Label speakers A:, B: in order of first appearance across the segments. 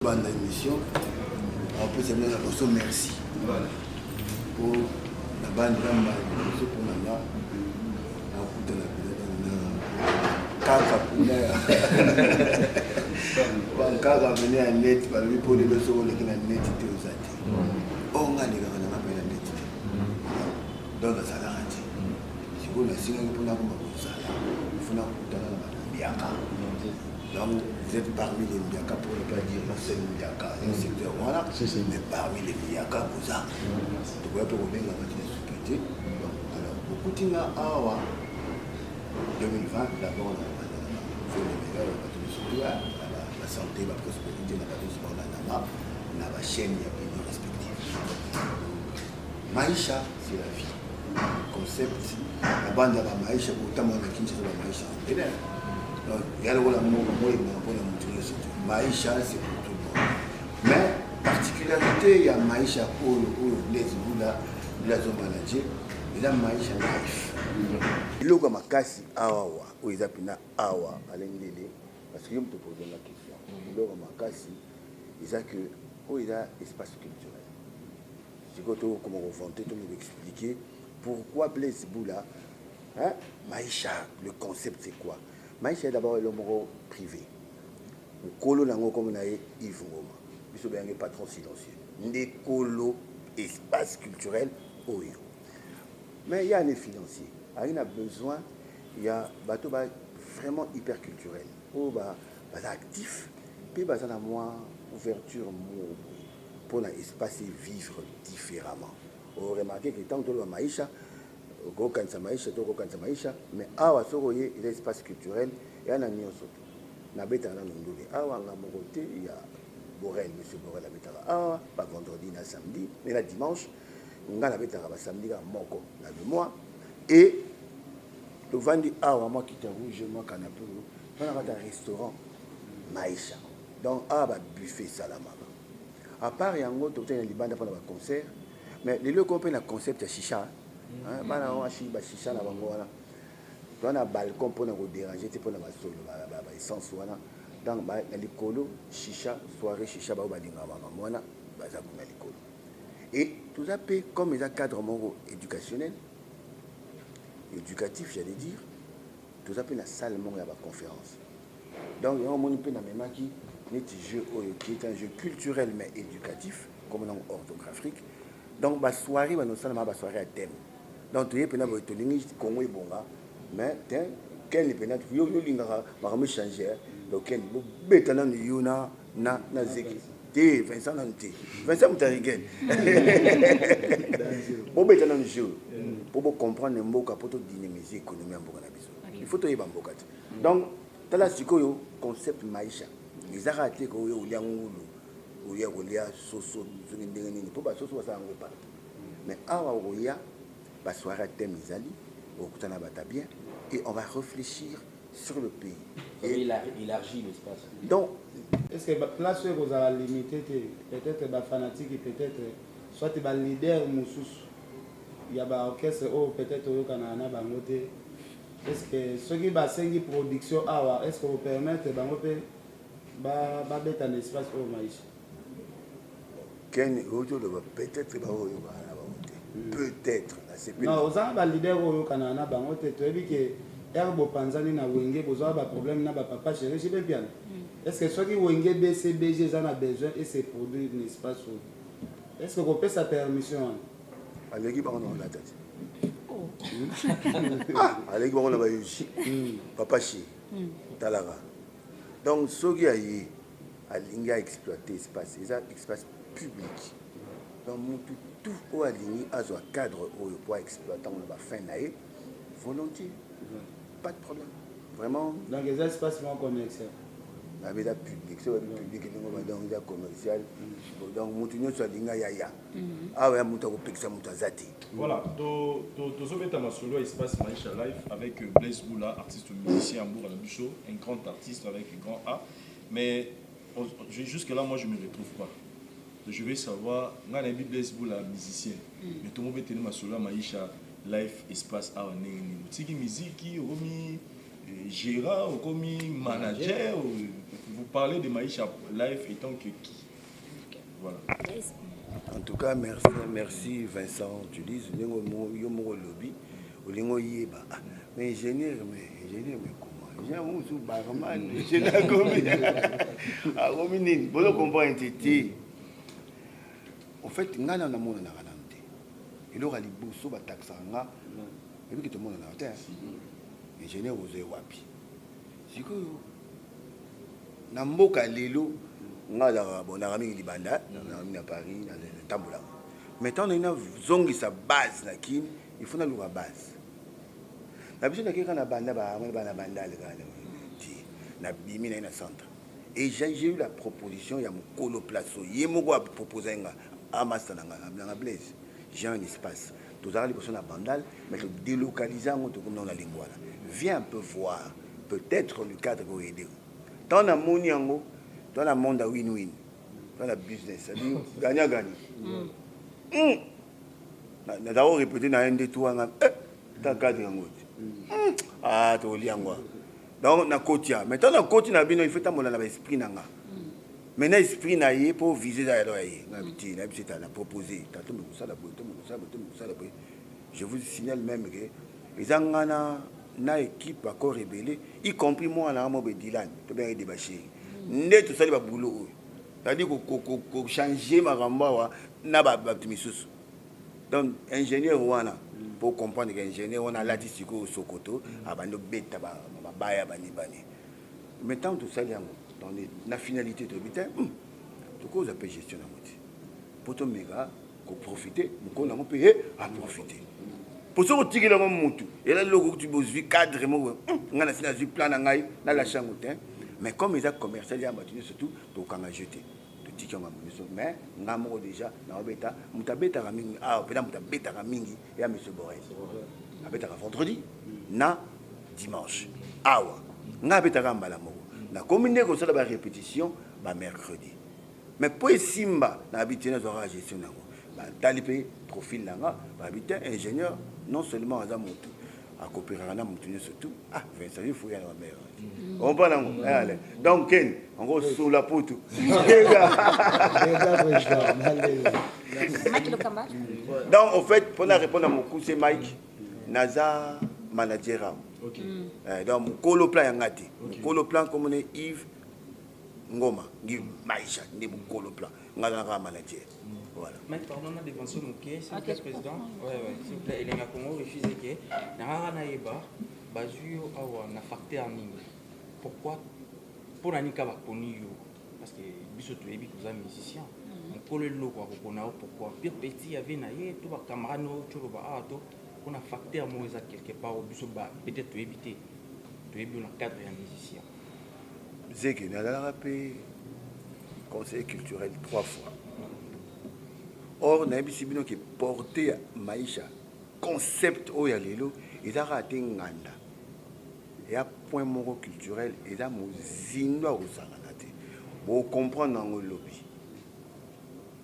A: Banda émission, apesa bino na boso merci po na bandi na mbala liboso mpo na nga nakutana mpenza na kaka kuna bankaka pene ya net. Balobi mpo lelo soki oleki na net te, oza te. O nga alekaka nanga mpe na net te, donc azalaka te. Sikoyo nasingaki mpona koma kozala ifo nakutana na bambiaka. Donc vous êtes parmi les mbiaka, pour ne pas dire le seul mbiaka ya secteur wana, mais parmi les mbiaka boza. Tokoya mpe kobengaka tina suki te. Donc alors bokuti nga awa 2020 d'abord na meilleur bato surtout na basanté, baprospérité na bato nyonso baolandanga na bachaîne ya bino respective. Maisha, c'est la vie. Concept na bande ya bamaisha, kotambola na Kinshasa, bamaisha ebele. Donc ya lokola moko moyebaka mpona motu nyonso te. Maisha, c'est pour tout le monde, mais particularité ya maisha oyo Blaise Bula Blazo manager eza Maisha Life. Eloko ya makasi awawa oyo eza mpena awa alengele, parce que yo moto pozenga question, eloko ya makasi eza que oyo eza espace culturel. Sikoyo tokokoma kovanter, tomi koexpliquer pourquoi Blaise Bula, hein? Maisha, le concept, c'est quoi? Maisha d'abord, elo moko privé, nkolo nango kombo na ye Yves Ngoma, biso bayangi patron silencieux, nde kolo espace culturel oyo. Mais ya ne financier ayi na besoin ya bato ba vraiment hyper culturel oyo baza actif mpe baza na mwa ouverture moko boye mpona espace vivre différemment. Oremarquer que ntango toloba maisha, okokanisa maisha to okokanisa maisha, mais awa soki oye, eza espace culturel, eya na nyonso te. Nabetaka nano ndule awa nga moko te, ya Borel, monsieur Borel abetaka awa bavendredi na samedi me na dimanche. Nga nabetaka basamedi kaka moko na le mois. Et tovandi awa, mwa kiti rouge, mwa canapé oyo tona kati ya restaurant Maisha. Donc awa babuffet esalamaka. À part yango, tokutani na libanda mpona baconcert, mais lelo ekomi mpe na concept ya shisha. Bana yango bashisha na bango wana, toza na balcon mpona kodéranger te, mpona basolo baessence wana. Donc na likolo shisha, soirée shisha, bao balingaka makambo wana baza kuna likolo. Et toza mpe, comme eza cadre moko éducationnel, éducatif j'allais dire, toza mpe na salle moko ya baconférence. Donc yango omoni mpe namemaki neti jeu oyo qui est un jeu culturel mais éducatif, comme nango orthographique. Donc basoirée banosalama, basoirée ya thème. Donc toye mpena boye, tolingi Congo ebonga, mais te ken mpena yo olingaka makambo échange. Donc ken bobeta nanu yo na zeki te, Vincent nanu te, Vincent moto arigen, bobeta nanu jeu mpo bocomprendre mboka, mpo todynamiser économie ya mboka na biso. Il faut toyeba mboka te. Donc tala sikoyo, concept maisha eza kaka te koyo olia ngulu, oya kolia soso soki ndenge nini, mpo basoso basala yango partout. Mais awa okoya, basoirée ya thème ezali, okutana bato bien et on va réfléchir sur le pays.
B: Et élargit l'espace.
A: Donc
C: est ce que place oyo ekozala limité te? Peut-être bafanatique, peut-être soit baleader mosusu ya baorchestre oyo peut-être oyokana na bango te, est ce que soki basengi production awa, est ce que opermettre bango mpe babeta na espace oyo Maisha?
A: Ken outi oloba peut-être baoyokana na bango te, peut-être.
C: Non, oza na baleader oyo oyokana na bango te. Toyebi ke ere bopanzani na Wenge, bozwaka baproblème na bapapa chéri JB Mpiana. Est ce que soki Wenge BCBG eza na besoin e se produire na espace oyo, est ce que kopesa permission wana?
A: Aleki bango na kolata te. Aleki bango na bayoji papa chéri. Talaka, donc soki aye, alingi aexploiter espace, eza espace public. Donc mutu tout oyo alingi azwa cadre oyo po aexploiter yango na bafin na ye, volontiers, pas de problème vraiment.
C: Donc eza espace moko commercial?
A: Nabe eza public. Soki babi public ndenge, donc eza commercial. Donc mutu nyonso alingi ayaya awa, ya mutu akopekisa mutu aza te.
D: Voilà, tozobeta masolo ya espace Maisha Life avec Blaise Boula, artiste musicien Mbour Bicho, un grand artiste avec un grand A. Mais jusque là, moi, je me retrouve pas. Je vais savoir, nga nayebi Blaise Boula musicien, mais tomobeteli masolo ya Maisha Life, espace awa ndenge nini? Otiki miziki, okomi gérant, okomi manager, vous parlez de Maisha Life étant que qui? Voilà.
A: En tout cas, merci, merci Vincent Tulise. Ndenge yo moko lobi, olingo yeba. Ah, mais ingénieur, mais ingénieur, mais comment? Ingénieur, mosusu barman, ingénieur akomi. Akomi nini? Bozo comprendre te. En fait, nga na namonanaka nanu te. Eloko ya liboso bataxaka nga, ebiki tomonanaka te. Ingénieur ozwi wapi? Sikoyo na mboka lelo nga azalaka bon, naka mingi libanda, naka mingi na Paris, natambolaka. Mais ntango nayi nazongisa base na Kini, il faut naluka base na biso. Nakei kaka na banda bana bandale kaka ti nabimi naye na centre et j'ai eu la proposition ya mokolo place oyo ye moko apropose nga, amasta na nga nanga Blaise, j'ai un espace, tozalaka liboso na Bandal, mais todélocalise yango, tokomi nango na Lingwala, viens un peu voir, peut-être le cadre koaider. Ntango namoni yango, to na monde ya win-win, to na business, c'est-à-dire gagnant gagnant. Nazala korépéter na ye nde to wana ta cadre yango te, ah, tokolia yango. Donc nakoti ya, mais ntango nakoti na bino, il faut tambola na baesprit na nga. Maintenant esprit na ye mpo vise eza yalo ya ye, nga ti na biso na proposé tato mekosala boye, to mekosala boye, to mekosala boye. Je vous signale même que eza nga na équipe accord ebele, y compris mwana nanga mo Dylan, tobengaki Debasheri, nde tosali baboulot oyo, c'est-à-dire kochanger makambo awa na bato misusu. Donc ingénieur wana, pour comprendre que ingénieur wana alati sikoyo sokoto, abandi obeta mabaya bani bani. Mais ntango tosali yango na finalité, toyebi te, tokozwa mpe gestion yango te mpo tomeka koprofite mokolo yango mpe ye aprofite, po soki otikeli yango mutu ela loko kuti bozwi cadre moko. Ngai nasi nazwi plan na ngai, nalâcher yango te. Mais comme eza commercial ya bato nyonso, tu tokanga jeu te, totiki yango yango nyonso. Mais ngai moko déjà naobeta, moto abetaka mingi awa mpena, moto abetaka mingi ya monsieur Borel, abetaka vendredi na dimanche. Awa ngai abetaka mbala moko, nakomi nde kosala barépétition bamercredi. Mais mpo esimba, nayebi te, nazwaka gestion yango, batali mpe profil na nga, bayebi te ingénieur non seulement aza motu akopéraka na motu nyonso tu. Ah, Vincent, il faut ya na bamare ompa nango. Allez, donc ken yango sola putu.
E: Mike Lokamba.
A: Donc au fait, mpona répondre à mokuse Mike, naza manager awa. Donc mokolo plan yanga te, mokolo plan komona Yves Ngoma ngi Maisha nde mokolo plan, nga nazaka manager, voilà.
B: Mike, pardon, na défenseur moke, s'il vous
E: Ok,
B: plaît,
E: je
B: président.
E: comprends.
B: Ouais, s'il vous plaît, Elenga Congo refuse que nangaka nayeba bazwi yo awa na facteur nini? Pourquoi, mpona nini kaka baponi yo? Parce que biso toyebi koza musicien, mokolo eloko akopona yo pourquoi? Pire petit ave na ye to bacamarade no toloba awa to mpona facteur moko eza quelque part oyo biso ba peut-être toyebi te, toyebi yo na cadre ya musicien.
A: Zeke, nazalaka mpe conseiller culturel trois fois. Or nayebisi bino ke porte ya Maisha, concept oyo ya lelo, eza kaka te nganda eya point moko culturel, eza mozindo ya kosangana te, bocomprendre yango elobi.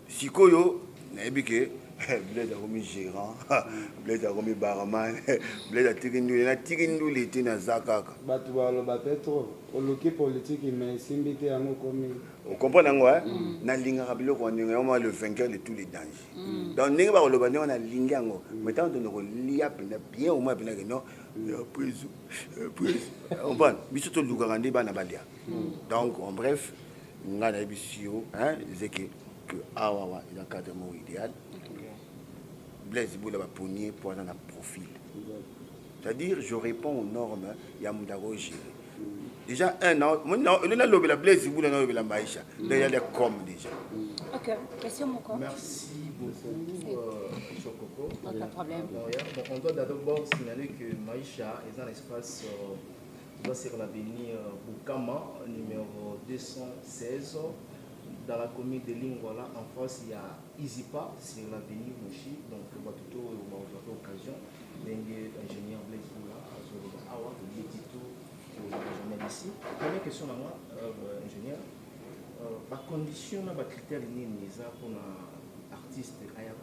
A: Sikoyo nayebi ke Blaise akomi gérant, Blaise akomi barman, Blaise atiki ndule, natiki ndule te, naza kaka.
C: Bato baloba mpe trop, oluki politike mais esimbi te, yango komi.
A: Ocomprendre yango, eh? Nalingaka biloko wana ndenge yango, le vainqueur de tous les dangers. Donc ndenge bakoloba ndenge wana, nalingi yango. Mais ntango tokende kolia mpenza bien, au moins mpenza ke non, prise prise, comprendre, biso tolukaka nde bana balia. Donc en bref, ngai nayebisi yo zeke que awawa eza cadre moko idéal. Blaise Bula baponi mpo aza na profil, c'est-à-dire je réponds aux normes ya moto akogérer déjà un an. Elo nalobela Blaise Bula, nalobela Maisha, donc ya des comme déjà.
E: Ok, question moko.
F: Merci beaucoup, Chokoko.
E: Aucun problème.
F: Bon, on doit d'abord signaler que Maïcha est dans l'espace doit sur l'avenue Bukama, numéro 216, dans la commune de Lingwala. En face, il y a Izipa sur l'avenue Moshi. Donc, on va tout on va avoir l'occasion d'un ingénieur Blaise Boula, Awa, de l'édito, jamais ici. Première question, moi, ingénieur, ba condition na bacritère nini eza mpona artiste aya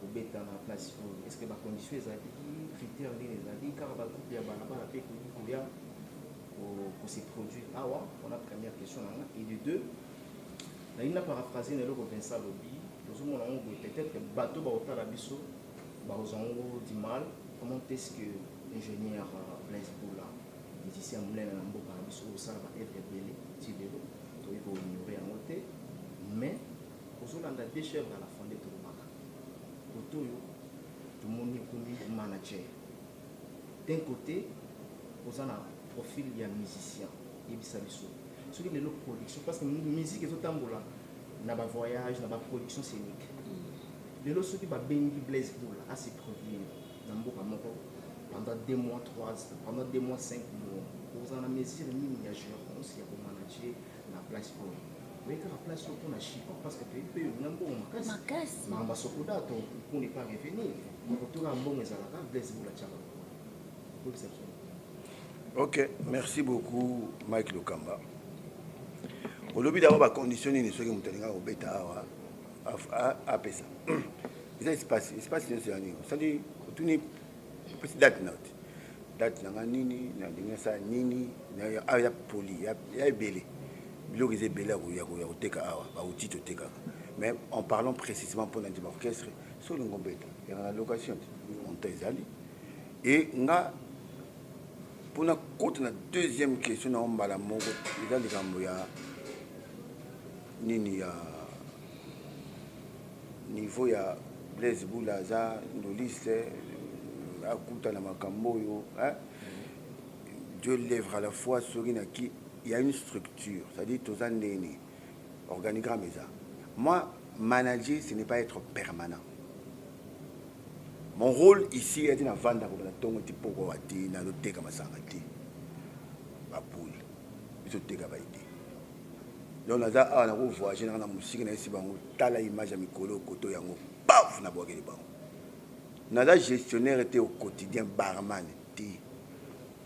F: kobeta na place oyo? Est ce que bacondition ezali, critère nini ezali? Kaka bagroupe ya balabala mpe ekoki koya? Ko se produire awa? Wana première question na nga. Et de deux, nalingi na paraphraser na eloko Vincent alobi, tozomona yango boye, peut-être bato bakotala biso bakozwa yango du mal, comment est-ce que ingénieur Blaise Bula, musicien ya monene na mboka na biso, osala ba œuvres ebele ti lelo, tokoki ko ignorer yango te, mais ozolanda deux chèvres à la fois nde tolobaka. Kote oyo tomoni okomi manager. D'un cote oza na profil ya musicien yebisa biso soki lelo production parce que musique ezo tambola na ba voyage na ba production scenique lelo soki ba bengi Blaise Bula a se produire na mboka moko pendant 2 mois 3 pendant 2 mois 5 mois oza na mesure nini ya gerance ya ko manager na place oyo oye kaka place oyo mpona chico parce que toyebi mpe olinga mbongo makasi
E: Makasi.
F: Makambo ya sokoda to pour ne pas revenir okotoka mbongo ezalaka Blaise Bula tiaka lokolo oyebisa biso.
A: Ok, merci beaucoup Mike Lokamba. Olobi d'abord ba condition nini soki moto alingaka kobeta awa apesa. Eza espace, espace nyonso ya nini? Osali otuni opesi date na yo te. Date na nga nini, nalingi nasala nini, awa eza poli, ya ebele. Biloko eza ebele ya koteka awa, ba outils totekaka. Mais en parlant précisément mpona ndima orchestre, soki olingi obeta, yaka na location te, montant ezali. Et nga mpona kota na deuxième question na mbala moko, eza likambo ya nini ya niveau ya Blaise Bula aza ndoliste akuta na makambo oyo, hein? Dieu lèvre à la fois soki na ki, il y a une structure, c'est-à-dire toza ndeni organigramme eza. Moi, manager, ce n'est pas être permanent. Mon rôle ici est na vanda ko na tongo ti poko wa ti na loteka masanga ti ba poule biso teka ba idée. Donc naza awa na ko voyager na na musiki na esi bango tala image ya mikolo koto yango paf na bwakeli bango. Naza gestionnaire te au quotidien, barman te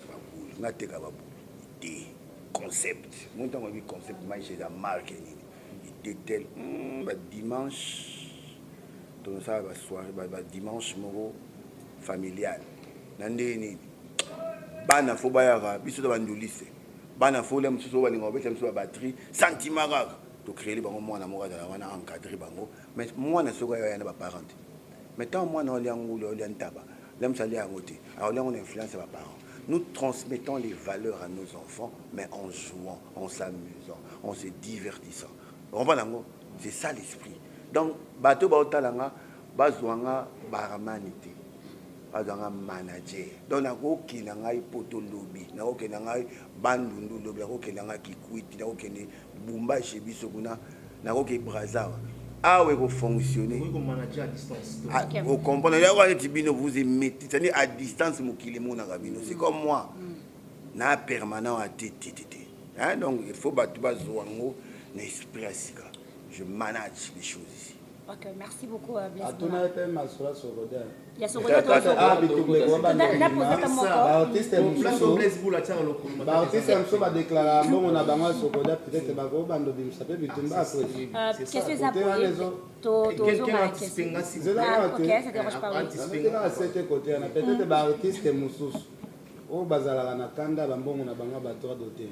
A: ba boule nga teka ba boule idée concept. Mon tango bi concept maïcha eza marque nini idée tel ba dimanche tozosala ba soirée ba dimanche moko familial na ndenge nini bana fo bayaka biso to banduliste bana fo lia mosusu oyo balinga kobeta biso ba batterie sentiment kaka tocréeli bango mwana moko azala wana encadre bango. Mais mwana soki aya na baparent te, mais ntango mwana olia ngulu olia ntaba lia mosu alia yango te, aolia yango na influence ya baparent. Nous transmettons les valeurs à nos enfants, mais en jouant, en s'amusant, en se divertissant. Comprendre yango, c'est ça l'esprit. Donc bato baotala nga bazwa nga baramani te, bazwa nga manager. Donc nakokenda ngai poto lobi, nakokenda ngai Bandundu lobi, nakokenda ngai Kikwiti, nakokende Bumba chez biso kuna, nakokende Brazza. Awa ekofonctionner.
F: Okoki komanager à distance.
A: Ah, ocomprendre yango neti bino vous émettez, c'est-à-dire à distance mokili emonaka bino. C'est comme moi na permanent a te te te te, hein? Donc il faut bato bazwa yango na esprit ya sika. Je manage les choses ici.
E: Ok, merci beaucoup, Blaise.
C: Atuna ye mpe masolo ya Sokoda.
E: Ya Sokoda.
C: Ah, bitumba ekobanda.
E: Na posaka moko.
C: Baartiste mosusu
F: Blaise Bula tiaka lokolo.
C: Baartiste mosusu badeklara mbongo na bango ya Sokoda, peut-être bakobanda obimisa mpe bitumba après.
E: Question eza
C: Côté wana
E: boye. Tozonga na question.
C: Zela
E: Ah,
C: kaka
E: ok,
C: te.
E: ça dérange pas, oui.
C: Nametelaka sete kote wana, peut-être baartiste mosusu oyo bazalaka na kanda bambongo na bango ya badroit d'auteur.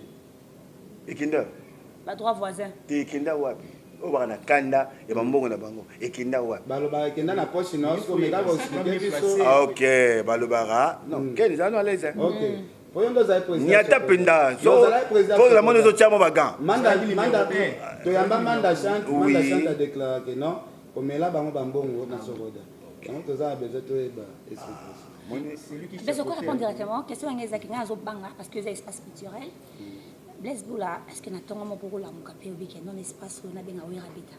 A: Ekenda
E: Badroit voisin.
A: Te, ekenda wapi? Oyo baka na kanda ya bambongo na bango ekenda wapi?
C: Balobaka ekenda na poche na yo, soki omeka koexplike biso.
A: Ah, ok, balobaka non ken eza no à l'aise, hein.
C: Ok, po yo nde ozali président
A: Nyata
C: Sokoda.
A: mpenza.
C: Yo
A: So
C: ozalaki président
A: po namoni
C: Sokoda.
A: ezotia mo bagan.
C: Manda, Manda, toyamba Manda Chante. Manda Chante adéclaraka ke non, omela bango bambongo na Sokoda. Yango toza na besoin toyeba explication.
E: Blaise, okoki répondre directement. Question yango ezalaki ngai azobanga parce que eza espace culturel. Blaise Bula, est ce que na ntongo moko okolamuka mpe obike non espace oyo nabenga Wera beta?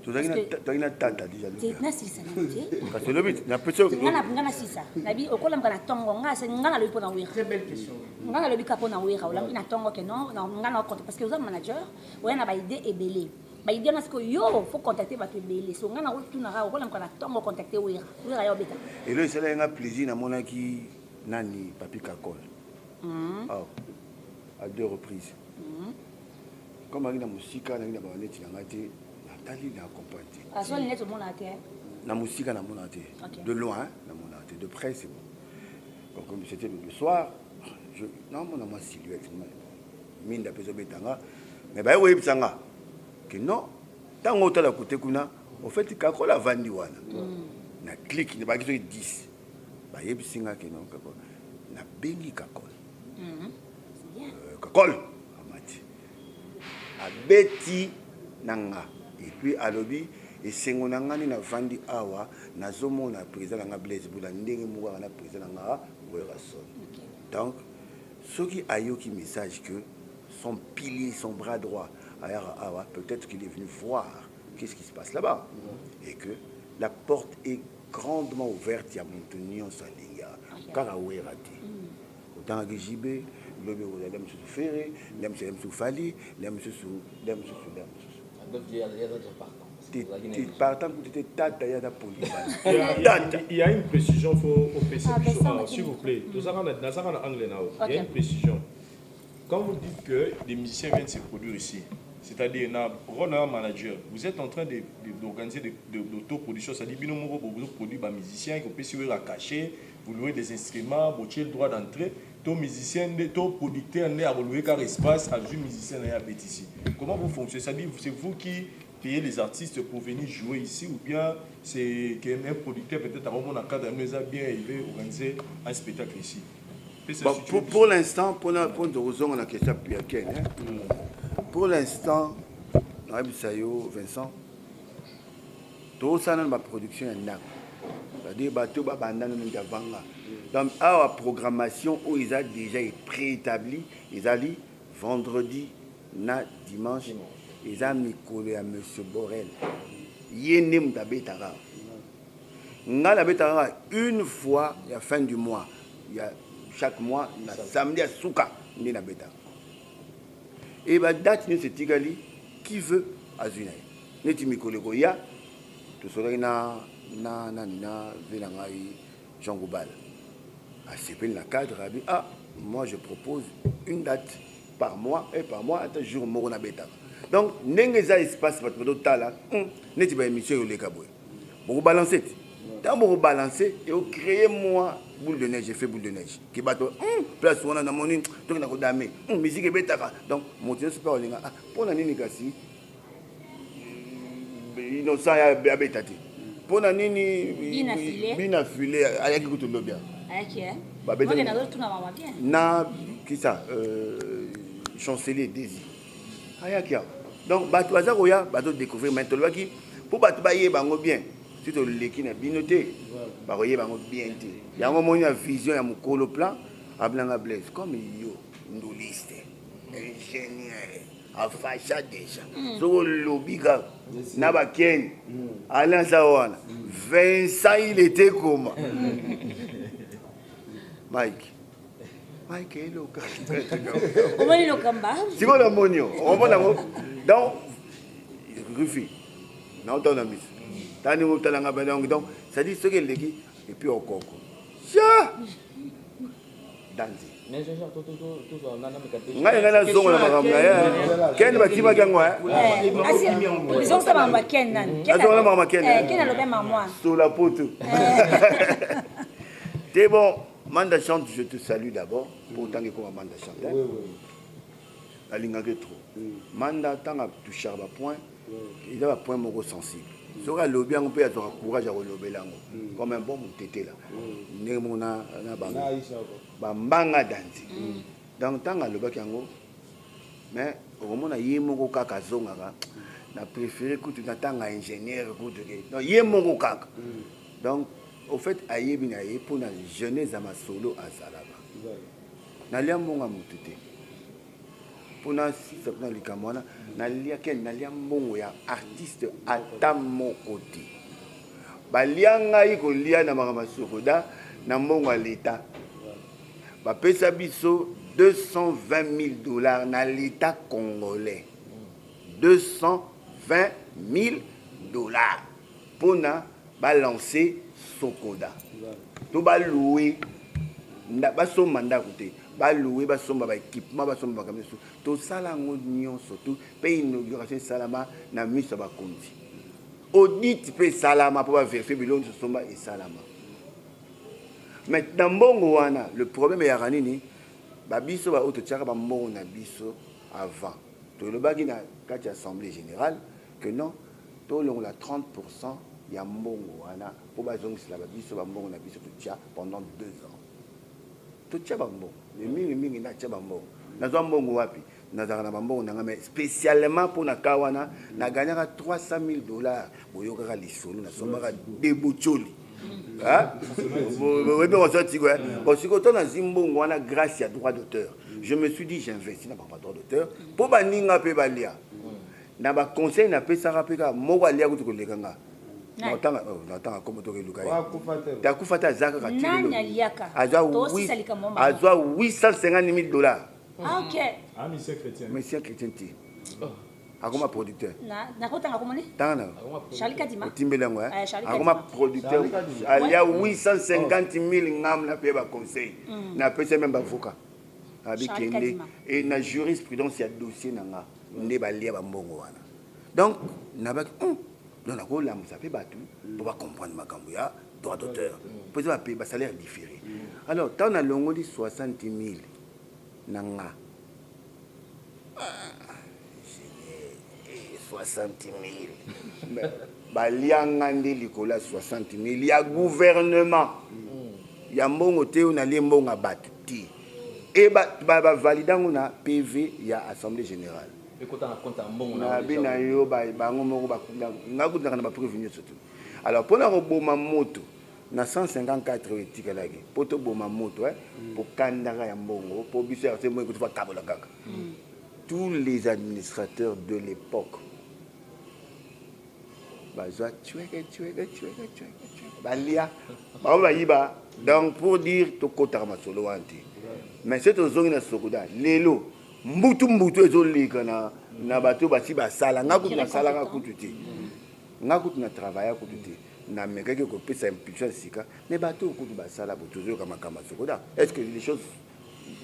A: Tozalaki
E: Parce que-
A: tozalaki na tata déjà.
E: Te, nasilisa nano te.
A: Kasi olobi napesi.
E: Nga nasilisa nabi okolamuka na ntongo nga nga nalobi mpo na Wera.
F: Très belle question.
E: Nga nalobi ka mpo na Wera, olamuki na ntongo ke non nga na compte parce que oza manager, oya na baidée ebele, baidée wana sikoyo yo faut contacter bato ebele. So nga nakotunaka, okolamuka na ntongo contacter Wera, Wera ya obeta?
A: Elo esalaki nga plaisir, namonaki nani, Papi Kakol awa à deux reprises. Comme azalaki na mosika, nazalaki na baneti na ngai te, natali na accompagne te.
E: Azwali neti omona te.
A: Na mosika namona te. De loin namona te, de près c'est bon. Donc comme c'était le soir, Naomona mwa silhouette minda mpe ezobeta nga, mais baye koyebisa nga ke non, ntango otala kote kuna, au fait Kakol avandi wana na clique ne baki soki 10. Bayebisi nga ke non, Kakol. Nabengi Kakol. Kakol amati, abeti na nga et puis alobi: esengo na nga nde navandi awa, nazomona président na nga Blaise Bula ndenge moko kaka na président na nga Werrason. Donc soki ayoki message que son pilier, son bras droit ayaka awa, peut-être qu'il est venu voir qu'est-ce qui se passe là-bas et que la porte est grandement ouverte ya moto nyonso alingi awa, kaka Wera te. Otangaki JB, lobi okozala mosusu Ferre, nde mosusu Fally, nde mosusu, nde mosusu, nde mosusu. Partant kutu te, tata ye aza polyvalent. Tata.
D: Il y a une précision, faut au PC.
E: Ah, Vincent,
D: Ah, s'il vous plaît. Nazaka na anglais nao. Il y a une précision. Quand vous dites que des musiciens viennent se produire ici, c'est-à-dire na rôle un manager, vous êtes en train d'organiser de l'autoproduction, c'est-à-dire bino moko vous produit ba musiciens qui peuvent se cacher, vous louez des instruments, vous le droit d'entrée, to musicien to producteur nde akolouer car espace a vu musicien na ya ici. Comment vous fonctionnez? C'est-à-dire c'est vous qui payez les artistes pour venir jouer ici ou bien c'est qu'un producteur peut-être à un moment cadre bien il veut organiser un spectacle ici?
A: Bon, pour l'instant, pour tozonga na question ya Ken, hein? Pour l'instant, nayebisa yo Vincent, tozosala nano baproduction ya ndako, c'est-à-dire bato babanda nano javanga. Donc awa programmation oyo eza déjà préétabli ezali vendredi na dimanche, eza mikolo ya monsieur Borel, ye nde moto abetaka. Ngai nabetaka kaka une fois ya fin du mois, ya chaque mois na samedi ya suka nde nabetaka. E badate nyonso etikali, qui veut azwi na ye. Neti mikolo ekoya, tosolaki na nani, na ve na ngai Jean Goubal, asepeli na cadre, abi: ah, moi je propose une date par mois et par mois ata jour moko nabetaka. Donc ndenge eza espace, bato bazotala neti baémission eyoleka boye, bokobalance te. Ntango bokobalance, ecréer moi boule de neige, effet boule de neige, ke bato place wana namoni toki na kodame musique ebetaka. Donc moto nyonso mpe akolinga: ah, mpo na nini kasi Innocent abeta te? Mpo na nini Bina File ayaki kutu lobi? Na kisa chancelier Desi ayaki awa. Donc bato baza koya, bazodécouvrir. Mais tolobaki mpo bato bayeba yango bien, si toleki na bino te, bakoyeba yango bien te. Yango moni na vision ya mokolo plan abilanga Blaise, comme yo nduliste, ingénieur afasha déjà, soki olobi kaka na bakeni alliance wana, Vincent, il était comment, Mike, Mike eloka.
E: Omoni lokamba.
A: Sikoyo namoni yo, omona yango. Donc Rufi naotala na miso tani otalanga ba. Donc c'est-à-dire soki eleki et puis okoko ja danze. Ngai ngai nazongola makambo na ye Ken, batimaki yango.
E: Ezongisa makambo ya Ken nani?
A: Azongola makambo ya Ken.
E: Ken alobi mamwa.
A: Sola poto te. Bon, Manda Chante, je te salue d'abord pour ntango ekoma Manda Chante, alingaki trop Manda. Ntango atouchaka bapoint, eza bapoint moko sensible, soki alobi yango mpe azwaka courage ya kolobela yango comme un bon motetela ndenge moko na bango bambanga danzi. Donc ntango alobaki yango, mais okomona ye moko kaka azongaka na préféré kutu na ntango ingénieur kutu ke. Donc ye moko kaka, donc au fait ayebi na ye mpona jeunesse ya masolo azalaka. Nalia mbongo ya motu te mpona sisa mpona likambo wana. Nalia ken, nalia mbongo ya artiste ata moko te. Balia ngai kolia na makambo ya Sokoda na mbongo ya leta. Bapesa biso 220 000 $ na l'état congolais, 220 000 $ mpona balance Sokoda to baloue, basomba ndako te, baloue, basomba baéquipement, basomba makambo nyonso. Tosala yango nyonso tu mpe inauguration esalama na miso ya bakonzi, audit mpe esalama mpo baverifie biloko nyonso somba esalama. Mais na mbongo wana, le problème eyaka nini? Babiso baoyo totiaka bambongo na biso avant, tolobaki na kati ya assemblée générale que non, tolongola 30% ya mbongo wana mpo bazongisela babiso bambongo na biso totia pendant 2 ans. Totia bambongo mais mingimingi natia bambongo. Nazwa mbongo wapi? Nazalaka na bambongo na nga, mais spécialement mpo na ka wana nagagnaka 300 000 $. Boyokaka lisolo, nasombaka debotioli oyebi kozwa tiko. Bon, sikoyo to nazwi mbongo wana grâce ya droit d'auteur. Je me suis dit, j'investis na bango droit d'auteur mpo baninga mpe balia na baconseil napesaka mpe kaka moko alia kutu koleka nga. Natanga kombo tokeluka ye. Te, akufa te, aza kaka.
E: Nani aliaka?
A: Azwa 850 000 $.
E: Ah, ok.
D: Ah, monsieur chrétien.
A: Monsieur chrétien te, akoma producteur.
E: Nakotanga komoni.
A: Tanga na.
E: Charlie Kadima.
A: Otimbeli yango. Akoma producteur, alia 850 000. Ngam na mpe baconseil napesi même bavocat abikende e na jurisprudence ya dossier na nga nde balia bambongo wana. Donc nabaki, donc nakolamusa mpe bato mpo bacomprendre makambo ya droit d'auteur, mpo eza bape basalaire différé. Alors ntango nalongoli 60 000 na nga, 60 000 balianga nde likolo ya 60 000 ya gouvernement ya mbongo te. Oyo nalie mbongo ya bato te, e bavalide yango na PV ya assemblée générale. Nabi na yo, bango moko nga kutaka na bapreuve nyonso te. Alors mpona koboma moto na 154 oyo etikalaki mpo toboma moto, mpo kandaka ya mbongo, mpo biso ya mo ekuti bakabola kaka. Tous les administrateurs de l'époque bazwa tueke tueke tueke tueke tueke, balia bango, bayiba. Donc pour dire, tokotaka masolo wana te. Mais soki tozongi na SOCODA lelo, mbutu mbutu ezoleka na bato basi basala. Nga kutu nasalaka kutu te, nga kutu na travailla kutu te, namekaki kopesa impulsion ya sika. Mais bato oyo kutu basala bo, tozoyoka makambo ya SOCODA. Est ce que les choses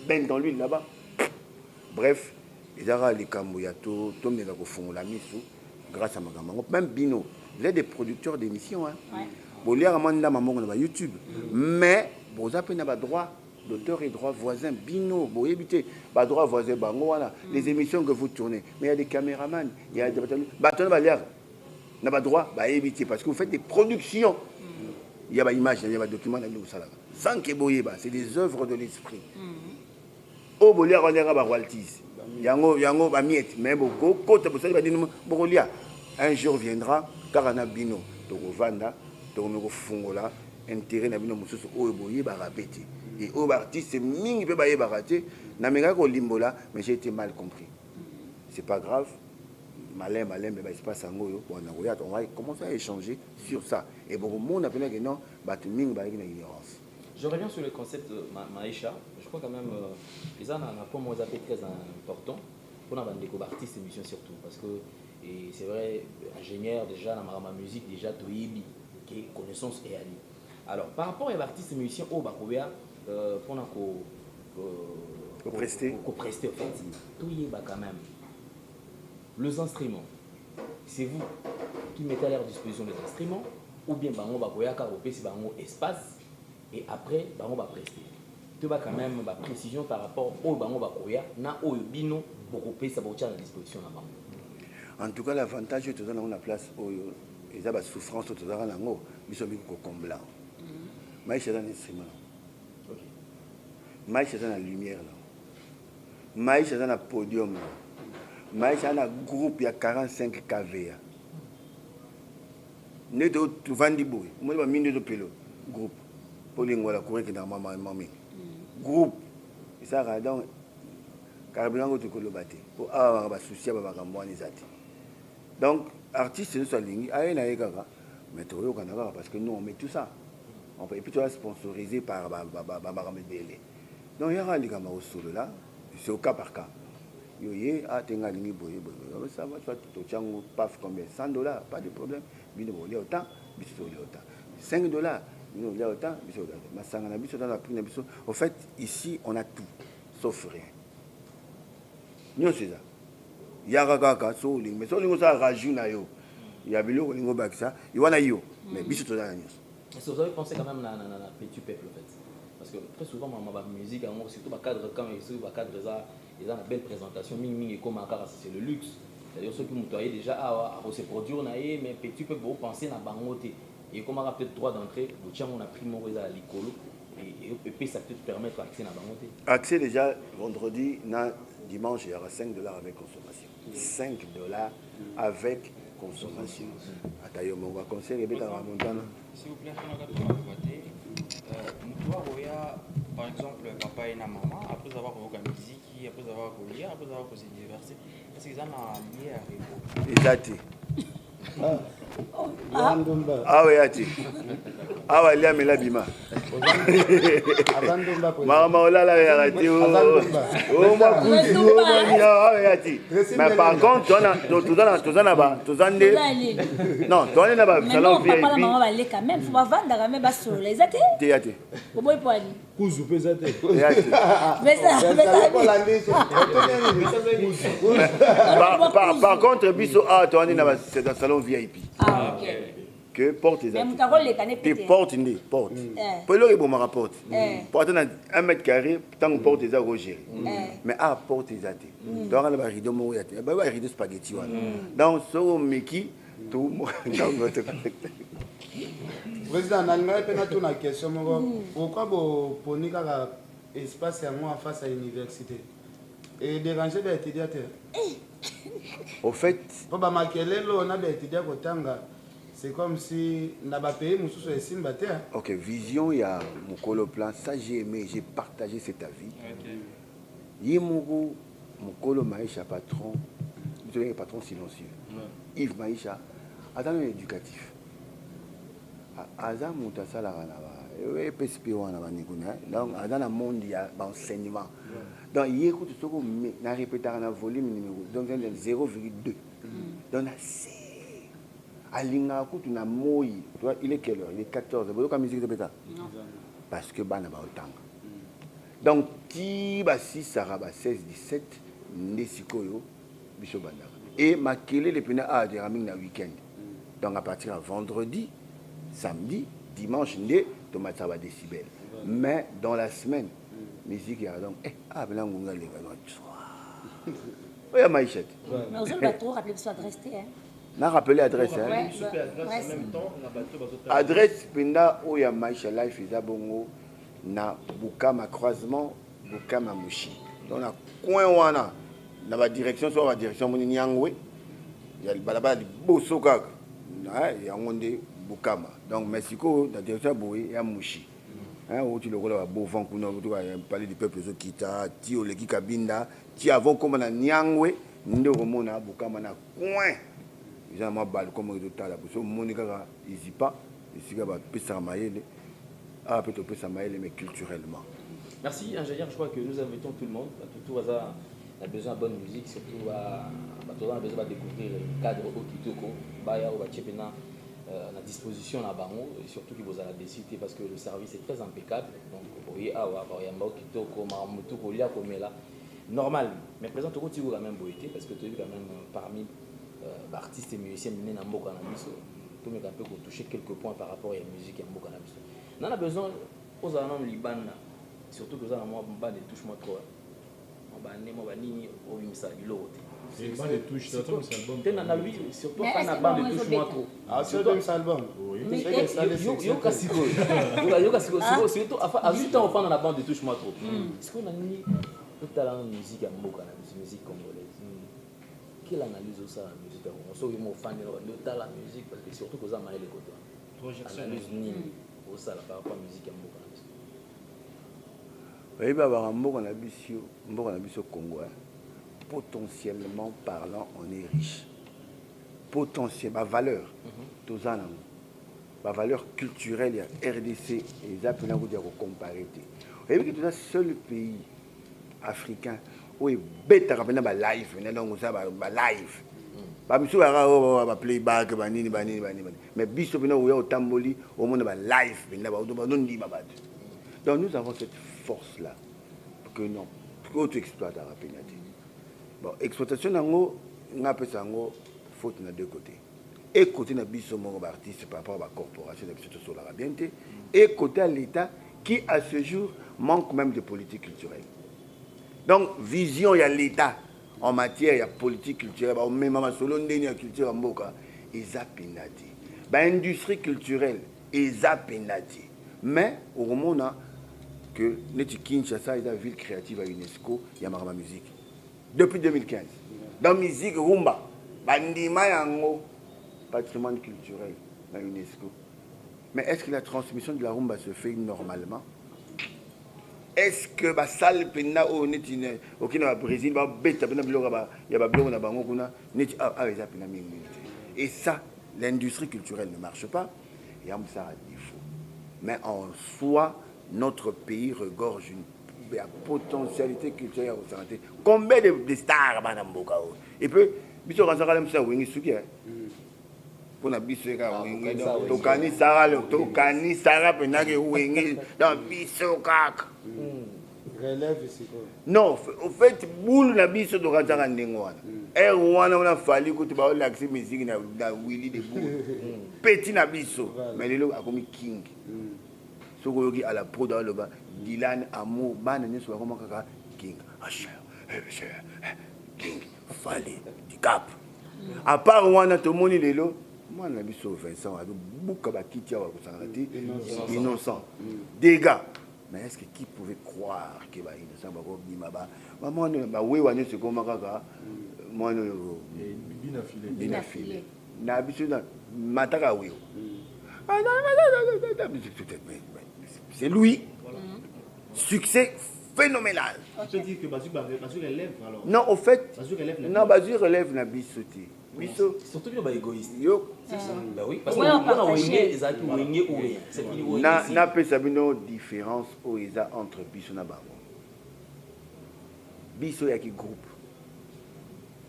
A: baignent dans l'huile là-bas? Bref, eza kaka likambo ya tomeka kofungola misu grâce à makambo yango. Même bino, vous êtes des producteurs d'émissions, hein?
E: Ouais.
A: Boliaka mwa ndama mbongo na bayoutube, mais boza mpe na badroit d'auteur et droit voisin. Bino boyebi te badroit voisin bango wana. Les émissions que vous tournez, mais il y a des caméramans, il y a des bato wana baliaka na badroit, bayebi te, parce que vous faites des productions. Il y a baimage, il y a badocument na bino bosalaka sans que boyeba. C'est des œuvres de l'esprit oyo boliaka wana, yaka baroyalties yango yango bamiete. Mais bokokota, bosali banini, bokolia. Un jour viendra kaka na bino tokovanda, tokomi kofungola intérêt na bino mosusu oyo boyebaka mpe te, e oyo baartiste mingi mpe bayebaka te. Namekaki kolimbola, mais j'ai été mal compris. C'est pas grave, malin malembe baespace yango oyo. Bon, nakoya, on va commencer à échanger sur ça et bokomona mpena ke non, bato mingi bayaki na ignorance.
B: Je reviens sur le concept de Maïcha. Je crois quand même, ils ont un point, moi, très important pour les artistes et musiciens surtout. Parce que, et c'est vrai, ingénieur déjà, dans ma musique, déjà, toyebi, qui connaissance et ali. Alors, par rapport à l'artiste et musicien, oh, bah, pour
A: prester.
B: Prester, en fait, toyebi quand même. Les instruments, c'est vous qui mettez à leur disposition les instruments, ou bien bango bakoyaka kopesi bango espace et après bango baprester? Toba quand même baprécision par rapport oyo bango bakoya na oyo bino bokopesa, bokotia na disposition na bango.
A: En tout cas, l'avantage oyo toza nango na place oyo eza basouffrance oyo tozalaka nango, biso miki kokombla. Maisha eza na instrument nango, Maisha eza na lumière nango, Maisha eza na podium nango, Maisha aza na groupe ya 45 kva. Nde tovandi boye, omoni bamindi ezopelo groupe mpo Lingwala courant ekendaka mwa mingi. Groupe esalaka donc carburant ngo tokoloba te, mpo awa basusi ya bamakambo wana eza te. Donc artiste nyonso alingi aye na ye kaka, mais toyokana kaka, parce que nous on met tout ça et puis toza sponsorisé par bamakambo ebele. Donc yaka likambo ya kosolola, c'est au cas par cas. Yo ye atenga alingi boye boye, ça va, soit totiango paf, combien? 100 $, pas de problème. Bino bolia autant, biso tolia autant. 5 $, bino bolia autant, biso bolia autant. Masanga na biso dans la prix na biso. Au fait, ici on a tout sauf rien. Nyonso eza, yaka kaka so olingi. Mais so olingi osala rajout na yo ya biloko, olingi obakisa wana yo, mais biso toza na nyonso.
B: Est-ce que vous avez pensé quand même na petit peuple, en fait? Parce que très souvent mama ba musique yango, surtout ba cadre, quand soki ba cadre eza eza na belle présentation, mingi mingi ekoma kaka c'est le luxe. C'est-à-dire soki moto aye déjà awa, akose produire na ye, mais petit peu bopenser na bango te, ekomaka peut-être droit d'entrée botia yango na prix moko eza ya likolo, epesa peut-être permettre accès na bango te.
A: Accès déjà vendredi na dimanche, il y aura 5 $ avec consommation, 5 $ avec consommation. Ata yo moko, baconcert ebetaka montana.
B: S'il vous plaît, mpona te moto akoya, par exemple papa ye na mama, après avoir koyoka miziki, après avoir kolia, après avoir kose divertir, parce que eza na lieu ya repos?
A: Eza te. Awa ya te, awa liamela bima. Mama olala yaka te, omwa kuzu omwani, awa ya te. Mais par contre toza na ba, toza nde, non, toza nde na basalon
E: VIP. Mama baleka même fo bavandaka me basolola, eza te?
A: Te, ya te.
E: Boboyi po ani?
D: Kuzu mpe eza te.
A: Ya te. Par contre biso awa toza nde na salon VIP.
E: Ah, ok.
A: Que porte eza
E: moto akoleka ne
A: te. Porte nde porte, po eloko ebomaka porte, po ata na 1 mètre carré, ntango porte eza kogérer, mais awa porte eza te. Toyaka na barideau moko ya te, barideau spaghetti wana. Donc soki omeki ntango.
C: Président, nalingai mpe natuna question moko. Pourquoi boponi kaka espace yango en face ya université? Edérange baétudiant te?
A: Au fait,
C: mpo bamakelelo na baétudiant kotanga, c'est comme si na bapays mosusu esimba te.
A: Ok, vision ya mokolo plan, ça j'ai aimé, j'ai partagé cet avis. Ye moko mokolo Maisha, patron, biso patron silencieux, Yves Maisha, aza nano éducatif, aza moto asalaka na EPSP wana, bandeko na. Donc aza na monde ya baenseignement. Donc ye kutu soki na répétaka na volume numéro, donc 0,2, donc na se alingaka kutu na moi. Il est quelle heure? Il est 14. Boyoka musique tobeta parce que bana baotanga. Donc ti basisaka ba 16 17 nde sikoyo biso bandaka e makelele mpena awa teyaka mingi na week-end. Donc à partir ya vendredi, samedi, dimanche nde tomatisaka badécibel, mais dans la semaine musique yaka. Donc ah mpena ngonga aleka oyo Maisha te.
E: Mais ozoloba trop, rappeler biso adresse te, hein.
A: Na rappeler adresse, hein? Adresse mpenza oyo ya Maisha Life eza bongo na Bukama, croisement Bukama Mushi. Donc na coin wana, na badirection, so badirection moni Nyangwe ya balabala liboso kaka yango nde Bukama. Donc mais sikoyo na direction ya boye ya Mushi, outi lokola babovan kuna, Palais du Peuple, ezokita ti oleki Kabinda, ti avant koma na Nyangwe nde okomona Bukama na coin. Eza na mwa balcon moko ezotala boso, omoni kaka Izipa, esika bapesaka mayele. Awa mpe topesa mayele, mais culturellement.
B: Merci, ingénieur. Je crois que nous invitons tout le monde. Tout hasard, on a besoin de bonne musique, surtout à on a besoin de découvrir le cadre au kitoko, baya ou bachepena na disposition na bango, et surtout que vous allez décider parce que le service est très impeccable. Donc oye awa, bayamba kitoko, mamutu kolia komela normal. Mais présent to quand même boité parce que tu es quand même parmi artistes et musiciens minene na mboka na biso. To meka un peu toucher quelques points par rapport à la musique ya mboka na biso. Nana besoin ozala nano libanda, surtout que oza na mwa bande touche moi trop, mwa bane, mwa banini, obimisa biloko te. Te, nalobi surtout pa na bande touche moi trop.
C: Album.
B: Yoka sikoyo, yoka sikoyo, surtout azwi ntango ofanda na bande touche moi trop. Sikoyo na nini, totala nano musique ya mboka na biso, musique congolaise. Quelle analyse osala na musique ya Congo soki mo ofandi nde otala musique? Parce que surtout koza mayele koto, analyse nini osala par rapport à musique ya mboka na biso?
A: Oyebi, babaka mboka na biso, mboka na biso Congo, potentiellement parlant, on est riche. Potentiel, bavaleur toza nango, bavaleur culturelle ya RDC eza mpena kutu ya kocomparer te. Oyebi ke toza seul pays africain oyo ebetaka mpena balive mpena. Donc oza balive, bamisusu bayaka oyo baplayback, banini banini banini, mais biso mpena oya otamboli, omona balive mpena, bazondima bato. Donc nous avons cette force là que non, oyo toexploitaka mpena te. Bon, exploitation yango, nga apesa yango faute na deux côtés: e côté na biso moko baartiste par rapport à bacorporation na biso, tosolaka bien te, e côté ya l'État. qui à ce jour manque même de politique culturelle. Donc vision ya l'État en matière ya politique culturelle, baomema masolo ndenge ya culture ya mboka eza mpenza te, baindustrie culturelle eza mpenza te. Mais okomona que neti Kinshasa eza ville créative ya UNESCO ya makambo ya musique depuis 2015. Dans musique rumba, bandima yango patrimoine culturel na UNESCO. Mais est-ce que la transmission de la rumba se fait normalement? Est-ce que basale mpenza oyo neti okende na Brésil, babeta mpenza biloko ya babiloko na bango kuna, neti awa eza mpenza mingi mingi te? Et ça, l'industrie culturelle ne marche pas, ya mosala défaut. Mais en soi, notre pays regorge une ya potentialité culturelle ya kosanga te. Combien de stars bana mboka oyo? Et puis biso okanisaka mosu ya Wenge suki mpona biso eka Wenge, tokanisaka, tokanisaka mpenzaka Wenge, donc biso kaka.
C: Relève sikoyo.
A: Non, au fait, bulu na biso tokanisaka ndenge wana. Ere wana wana Fally kutu baolakisi musique na wili de bulu petit na biso, mais lelo akomi king. Soki oyoki à la prod, aloba Dylan Amour, bana nyonso bakoma kaka king, king Fally Dicap. À part wana, tomoni lelo mwana na biso Vincent azobuka bakiti awa kosangana te, Innocent, dégâts. Mais est ce que qui pouvait croire ke bainnocent bakobima? Bamwana bawewa nyonso ekoma kaka mwana oyo bina file na biso na mataka wewa, c'est lui, succès phénoménal.
F: Tu peux dire que bazui bazui relève alors.
A: Non, au fait,
F: Bazui relève na
A: non, bazui relève na biso te, biso.
B: Surtout bino baégoïste.
A: Yo.
B: C'est ça. Bah oui, parce que
E: Ouais, on
B: mpona
E: partage.
B: Wenge ezalaki Wenge ou rien, c'est fini, Wenge
A: Na
B: ici.
A: napesa bino différence oyo eza entre biso na bango. Biso oyaki groupe,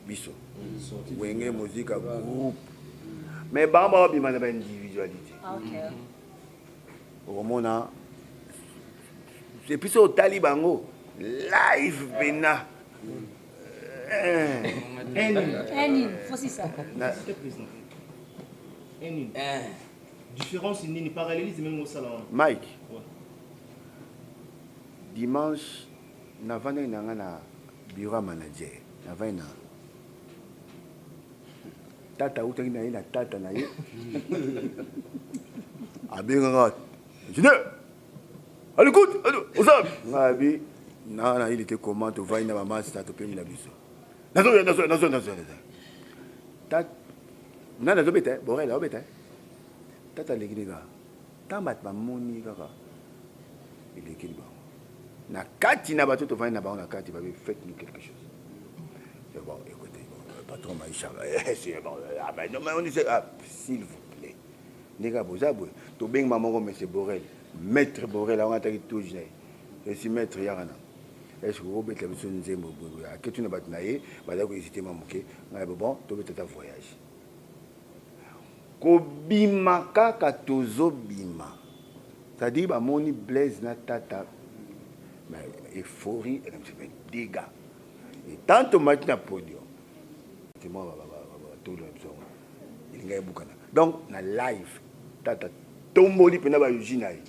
A: biso Wenge Muzika groupe, mais bango babima na baindividualité.
E: Ah, ok.
A: Okomona, et puis so otali bango live pena.
E: Nini fosi ça?
F: C'était président. Nini.
B: Eh,
F: Différence nini, parallélisme même au salon.
A: Mike.
F: Ouais.
A: Dimanche navandaki na nga na bureau ya manager, navandi na tata, autaki na ye na tata na ye, abengaka ingénieur à l'écoute, oza nga abi na na il était comment, tovandi na bamasta, topemi na biso, nazoya, nazoya, nazoya, nazoya, nazoya. Nani azobeta Borel, aobeta tata aleki kaka. Ntango bato bamoni kaka elekeli bango na kati na bato tovandi na bango na kati, babi: "Faites nous quelque chose." C'est bon, écoutez, bon, patron Maïcha, c'est bon, ah ben non, mais on dit, ah, s'il vous plaît, ndenge boza boye, tobengi moko, monsieur Borel, maître Borel, awango ataki touche na ye, esi maître yaka na, est ce que okobetela biso nzembo boye? Aketu na bato na ye, baza kohésite ma moke. Ngai, bon, tobeta ta voyage. Kobima kaka tozobima, c'est-à-dire bamoni Blaise na tata, mais euphorie, mais dégâts. Et tant tomati na podium, moi batolo na biso elingai ebukana. Donc na live, tata tomboli mpena bayuji na ye,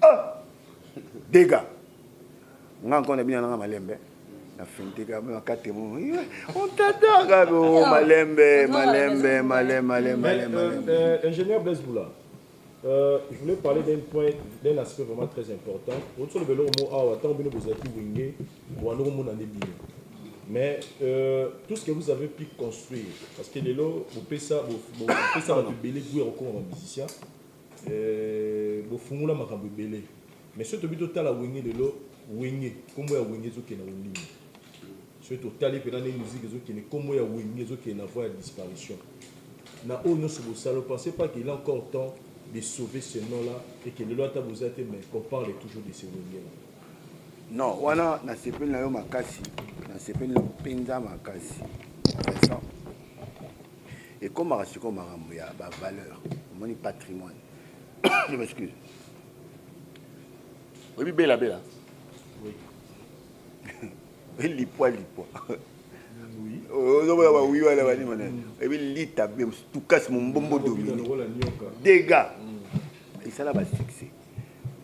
A: ah, dégâts. Nga encore na bino nanga malembe na fente kaka makate mo otataka malembe malembe malembe malembe.
D: Mais,
A: malembe.
D: Ingénieur Blaise Boula, je voulais parler d'un point, d'un aspect vraiment très important. Autour de l'eau, ah, attends, bino bozaki Wenge, wano mona ne bino. Mais tout ce que vous avez pu construire, parce que lelo, vous payez ça, vous payez ça, vous belé goût comme musicien, vous fungula makambo belé. Mais surtout bito tala Wenge lelo, Wenge, kombo ya Wenge zo kena olimi. Surtout tali pena ne musique zo kena kombo ya Wenge zo kena voie ya disparition. Na oyo nyonso bosala, ne pensez pas qu'il est encore temps de sauver ce nom-là et que lelo ata boza te, mais qu'on parle toujours de ce Wenge-là?
A: Non, wana nasepeli na yo makasi, nasepeli na yo mpenza makasi, Vincent. Ekomaka sikoyo makambo ya bavaleur, omoni, patrimoine. Je m'excuse, oyebi Bela Bela?
D: Oui.
A: Oyebi Lipwa Lipwa?
D: Oui.
A: Ozomona bawi wana banima, oyebi Lita be tukasi mombombo
D: Bobina
A: domine
D: lokola nyoka.
A: Dégâts, esala basuccès.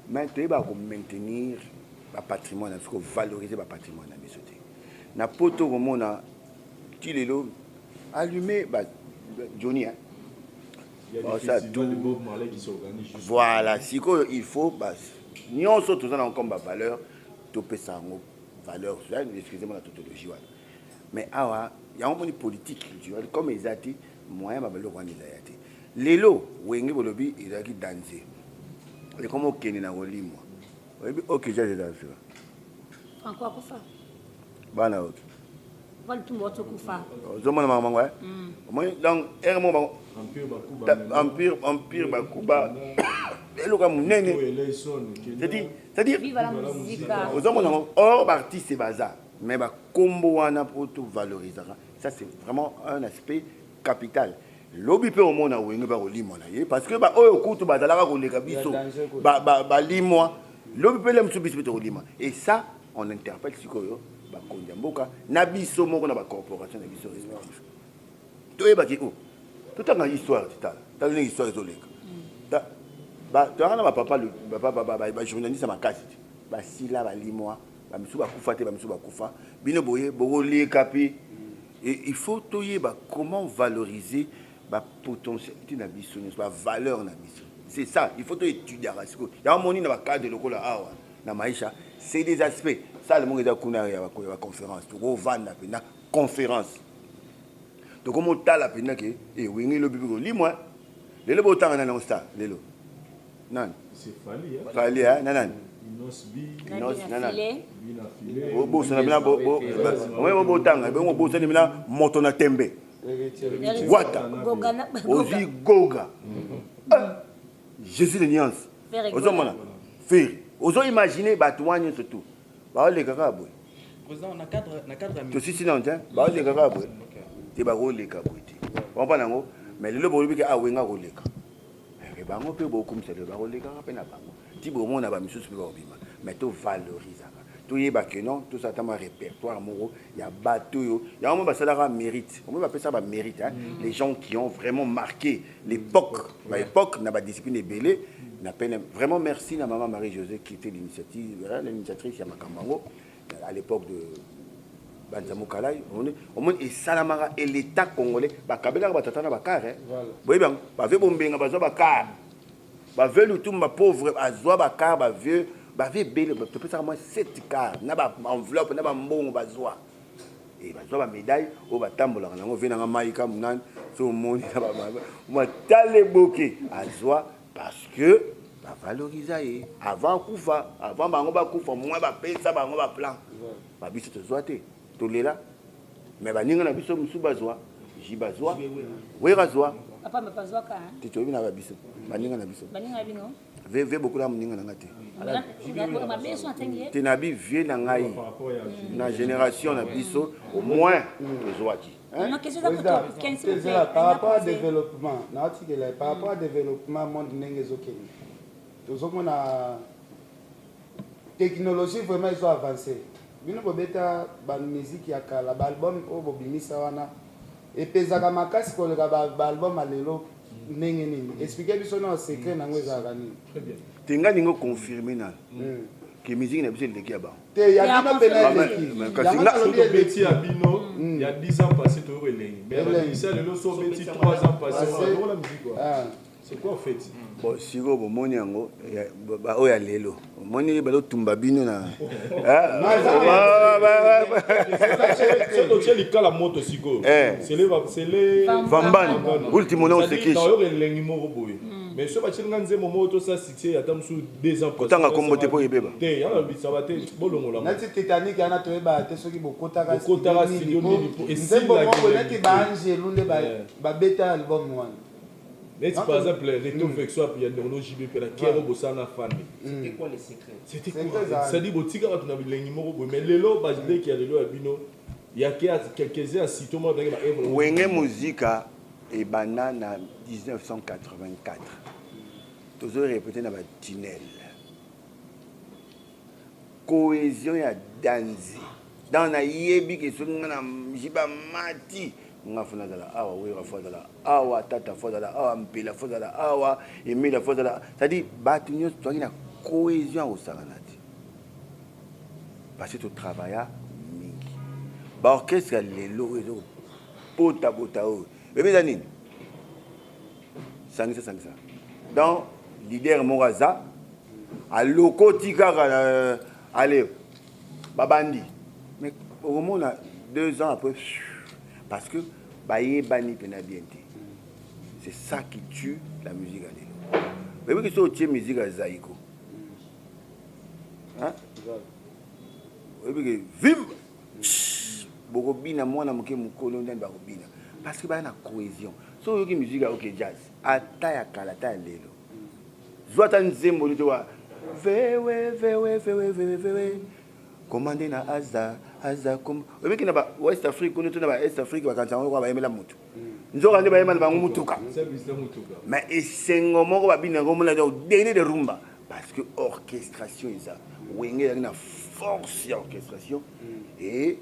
A: Mais toyebaka ko maintenir ba patrimoine na biso, ko valoriser ba patrimoine na biso te. Na poto okomona ti lelo allume ba Johnny hein.
D: Il y a des
A: Basala
D: festivals
A: tout.
D: de Bob Marley qui s'organisent juste.
A: Voilà, sikoyo il faut ba nyonso toza na comme ba valeur topesa yango valeur, excusez-moi na tautologie wana. Mais awa yango moni politique culturelle comme eza te moyen ba biloko wana eza ya te. Lelo wenge bolobi ezalaki danze. Ekoma okende na kolimwa. Oyebi OK Jazz eza sika.
E: Franco akufa.
A: Bana OK.
E: Val Tumba oto kufa.
A: Ozomona makambo yango eh? Omoni donc ere moko bango
D: Empire Bakuba.
A: Empire Empire Bakuba eloko ya monene. C'est-à-dire c'est-à-dire
E: Viva la musica.
A: Ozomona yango or ba artiste baza mais ba kombo wana po to valorisaka ça c'est vraiment un aspect capital. Lobi pe omona wenge ba kolimwa na ye parce que ba oyo kutu bazalaka koleka biso ba ba balimwa lobi pe le mosusu biso pe tokolima et ça on interpelle sikoyo bakonzi ya mboka na biso moko na ba corporation na biso respectif toyebaki o totanga histoire tala tala ndenge histoire ezoleka toyaka na bapapa bajournaliste ya makasi te basila balimwa bamisusu bakufa te bamisusu bakufa bino boye bokoleka mpe. Et il faut toyeba comment valoriser ba potentialité na biso nyonso, ba valeur na biso. C'est ça, il faut to étudier sikoyo. Yango moni na ba cadre lokola awa na Maisha, c'est des aspects. Salle moko eza kuna ya ba conférence, tokovanda mpenza conférence. Tokomotala mpenza ke eh, wenge lobi mpe kolimwa. Lelo botanga nani yango star lelo? Nani?
D: C'est Fally, hein?
A: Fally, hein? Nani?
D: Innoss B.
A: Innoss,
E: Nabina
A: nani?
E: Filet.
D: Bina Filet.
A: Bobosana bina bo bo oye bobotanga bongo bosani bina moto na tembe.
C: Héritier.
A: Wata.
E: Goga na Goga.
A: Ozwi Goga. Ah, Jésus de nuance.
E: Ferre
A: Ozomona Ferre. Ozo imaginer bato wana nyonso tout. Baoleka kaka boye.
B: Président, na cadre na cadre ya
A: Tosisi nano te, baoleka kaka boye.
B: Ok.
A: Te bakoleka boye te. Comprendre yango? Mais lelo bolobi ke ah wenga koleka. Mais bango pe bokumisa lelo bakolekaka pe na bango. Ti bomona ba misusu pe bakobima. Mais to valorisaka. Toyeba que non, tosala ata mwa répertoire moko ya bato oyo. Yango moi basalaka mérite. Omoni bapesaka ba mérite, hein. Les gens qui ont vraiment marqué l'époque, ba époque na ba discipline ebele. Na pene vraiment merci na maman Marie-Josée qui était l'initiative, hein, l'initiatrice ya makambo yango à l'époque de Banza Mukalay. Omoni esalamaka et l'État congolais bakabelaka batata na bakar, hein.
C: Voilà.
A: Boyebi yango, bave bombenga bazwa bakar. Bave lutumba pauvre azwa bakar, ba vieux, ba vieux ebele, topesaka mwa 7 car na ba enveloppe na ba mbongo bazwa. Et bazwa ba médaille oyo batambolaka nango vie nanga maika munani so omoni na ba ba ba tale boke azwa parce que ba valorisa ye avant kufa, avant bango bakufa mwa bapesa bango ba plan. Ba biso tozwa te, tolela. Mais baninga na biso mosusu bazwa, J bazwa, Wera zwa.
E: Papa me bazwaka, hein?
A: Te toyebi na ba biso, baninga na biso.
E: Baninga na bino?
A: Ve, ve beaucoup la moninga na nga te.
E: Mabe so atangi ye?
A: Te na bi vieux na ngai. Na génération na biso, au moins tozwaki. Hein?
E: Non, question eza
C: Président,
E: kutu, Ken, s'il vous plaît.
C: Président, par rapport à
E: Poser.
C: développement, naotikela, par rapport à développement monde ndenge ezokende. Tozomona technologie vraiment ezo avancer. Bino bobeta ba musique ya kala, ba album oyo bobimisa wana epezaka makasi koleka ba album ya lelo ndenge nini? Expliquer biso na secret nango ezalaka nini?
D: Très bien.
A: Te nga ningo confirmer nanu que musique na biso eleki ya bango.
C: Te ya
E: Ya
C: bino pena
E: confirmer.
C: eleki.
A: Mais kasi
C: Yango
A: nga-
C: nalobi
D: Soki obeti
C: eleki.
D: ya bino, il y a 10 ans passé toyoko elengi. Mais
C: Elengi.
D: babimisa lelo so obeti 3 ans passé,
C: Passé.
D: on a la musique quoi.
C: Ah.
D: C'est quoi en fait?
A: Bon, sikoyo bomoni yango, ya, ba, ba, oyo ya lelo. Omoni bazotumba bino na, ah,
C: Non, eza
A: ba, ba, ba, ba, ba.
D: Soki otie likala moto sikoyo.
A: Eh.
D: C'est les, c'est les
A: Vambani. Ultimo na
D: C'est-à-dire,
A: osekishi.
D: na oyoka elengi moko boye. Mais soki batie nga nzembo moko tosala succès ata mosusu 2 ans passé.
A: Kotanga kombo te po ebeba.
D: Te, yango nalobisa ba te, bolongola ngo.
C: Neti Titanic yana toyeba te soki bokotaka
D: Bokotaka
C: studio
D: studio
C: nini,
D: nini po
C: po nzembo
D: esilaki
C: moko
D: elengi
C: neti
D: te.
C: ba Angelu nde babeta album wana.
D: Neti
C: Non,
D: par
C: non.
D: exemple, Reto Vexo ya Ndongo JB pe na Kero Bosana fan.
F: C'était quoi les secrets?
D: C'était
C: C'est
D: quoi?
C: quoi ça?
D: C'est-à-dire botika bato na bilengi moko boye, mais lelo ba leki ya lelo ya bino ya ke quelques-uns ya sito moko ndenge ba œuvre.
A: Wenge Musica ebanda na 1984. Tozo répéter na ba tunnel. Cohésion ya danze. Dans na yebi ke soki nga na jiba mati, nga fo nazala awa, Wera fo azala awa, Tata fo azala awa, Mpela fo azala awa, Emile fo azala. C'est-à-dire bato nyonso tozalaki na Cohésion ya kosakana te. Parce que to travailla mingi. Ba orchestre ya lelo oyo ezo bota bota oyo. Bebe eza nini? Sangisa sangisa. Donc leader moko aza alokoti kaka euh, allez babandi. Mais okomona 2 ans après parce que bayebani pena bien te. C'est ça qui tue la musique ya lelo. Oyebi ke soki otie musique ya Zaiko hein? Oyebi ke vim bokobina mwana moke mokolo ndani bakobina parce que baya na cohésion. Soki oyoki musique ya OK Jazz ata ya kala ata ya lelo zwa ata nzembo nito wa vewe vewe vewe vewe vewe Commande na aza aza kom oyebi ke na ba West Afrique kuna to na ba Est Afrique bakanisa yango lokola bayembela mutu nzoka nde bayemba na bango mutuka mais esengo moko babina yango omona donc dernier de rumba parce que orchestration eza wenge ezalaki na force ya orchestration et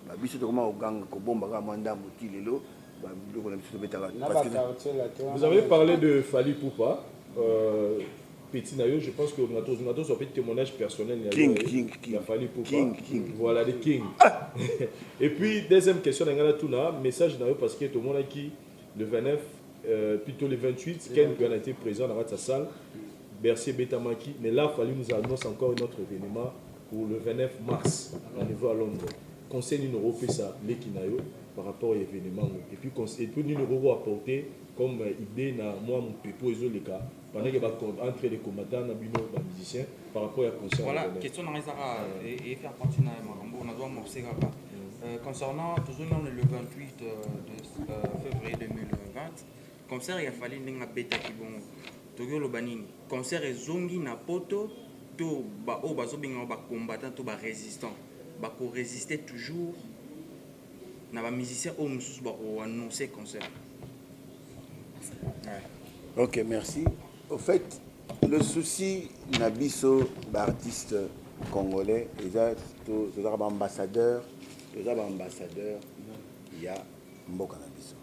A: ba biso tokoma koganga kobomba kaka mwa ndambo ti lelo ba biloko na biso tobetaka parce que
D: Vous avez parlé de Fally Ipupa, euh, petit na yo, je pense que olinga tozo tozwa pe témoignage personnel ya
A: King,
D: yo,
A: King, King.
D: ya Fally Ipupa.
A: King, King.
D: Voilà, le King. Et puis deuxième question na ngai natuna, message na yo parce que tomonaki le 29 plutôt le 28 Ken Mpiana était présent na kati ya salle, Bercy ebetamaki, mais là Fally nous annonce encore un autre événement pour le 29 mars na niveau ya Londres. Conseil nini okopesa leki na yo par rapport ya événement yango et puis et puis nini okoki ko apporter comme idée na mwa mopepe oyo ezoleka pendant que ba entre les combattants na bino ba musiciens par rapport ya concert
B: Voilà,
D: ya 29.
B: question na ngai eza kaka e faire partie na makambo oyo nazo amorcer kaka. Concernant tozo nano le 28 de février 2020 concert ya Fally ndenge abetaki bongo tokoki koloba nini? Concert ezongi na poto to ba oyo bazo benga bango ba combattants to ba resistants bako resister toujours na ba musiciens oyo mosusu bako annoncer concert? Ouais.
A: Ok, merci. Au fait, le souci na biso ba artistes congolais eza to tozalaka ba ambassadeurs, toza ba ambassadeurs ya mboka na biso.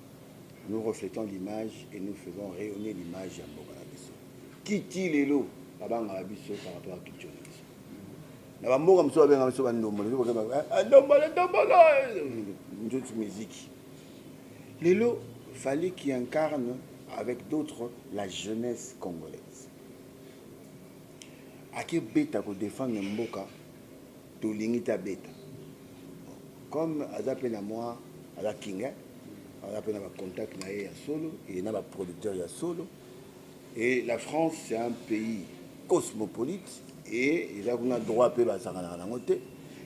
A: Nous refletons l'image et nous faisons rayonner l'image ya mboka na biso. Kiti lelo babangaka biso par rapport à culture na biso. Na ba mboka mosusu babengaka biso ba ndombolo, ndombolo, ndombolo, nzoto musique. Lelo Fally qui incarne avec d'autres la jeunesse congolaise ake beta ko defendre mboka tolingi te abeta comme aza pe na mwa aza king hein? Aza pe na ba contact na ye ya solo et na ba producteur ya solo et la France c'est un pays cosmopolite et eza kuna droit pe basakanaka nango te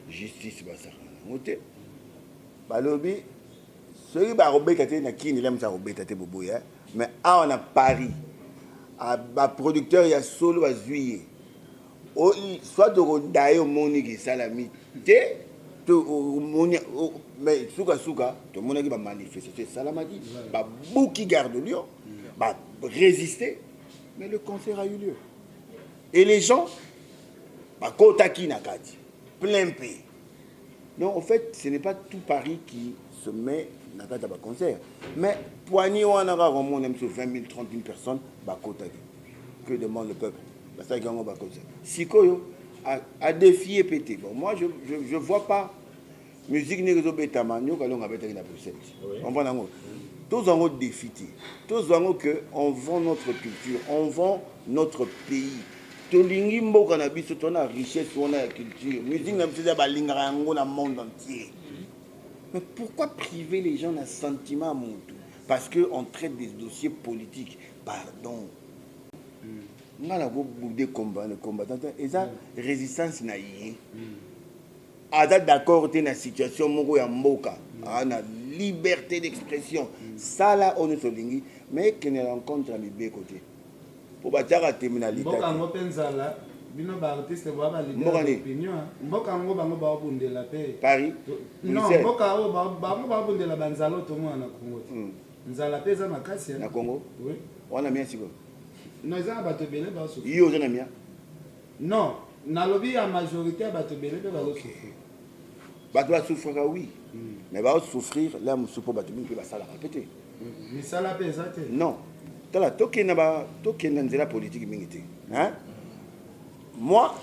A: justice basakanaka nango te Balobi soki bakobeta te na kin lem's akobeta te boboyi hein mais awa na Paris ba producteur ya solo bazui ye soit okodaye omoni ke esalami te to omoni mais suka suka tomonaki ba manifestation esalamaki babuki gare de Lyon ba résister mais le concert a eu lieu et les gens bakotaki na kati plein pays. Non au fait ce n'est pas tout Paris qui se met na kati ya ba concert mais poignée wana kaka omona biso 20 000 30 000 personnes bakotaki que demande le peuple basalaki yango ba concert sikoyo a défier pe te bon moi je vois pas musique ndenge ezobetama nyoka longo abetaki na Bruxelles comprendre yango tozwa yango défi te tozwa yango que on vend notre culture on vend notre pays Tolingi mboka na biso toza na richesse wana ya culture musique na biso eza balingaka yango na monde entier mais pourquoi priver les gens na sentiment ya mutu parce que on traite des dossiers politiques pardon nga nako boude combattant te eza resistance na ye aza d'accord te na situation moko ya mboka aza na liberté d'expression sala oyo nyonso olingi mais ekende na rencontre ya mibeko te Po batiaka tembe na l'etat
C: Mboka
A: te.
C: yango pe nzala bino ba artiste boa ba leader
A: Mboka nini?
C: d'opinion hein. Mboka yango bango bao bundela pe
A: Paris?
C: Non
A: Bruxelles?
C: mboka oyo bango bao bundela ba nzala oyo tomona na Congo te. Nzala pe eza makasi hein.
A: Na Congo?
C: Oui.
A: Wana mia sikoyo?
C: Non eza na bato ebele bao souffrir.
A: Yo oza na mia?
C: Non nalobi ya majorite ya bato ebele pe bazo souffrir.
A: Bato ba souffraka oui. Mais bao souffrir la mosusu po bato mingi pe basalaka pe te.
C: Misala pe eza te.
A: Non. Tala tokenda ba tokenda nzela politique mingi te. Hein? Moi,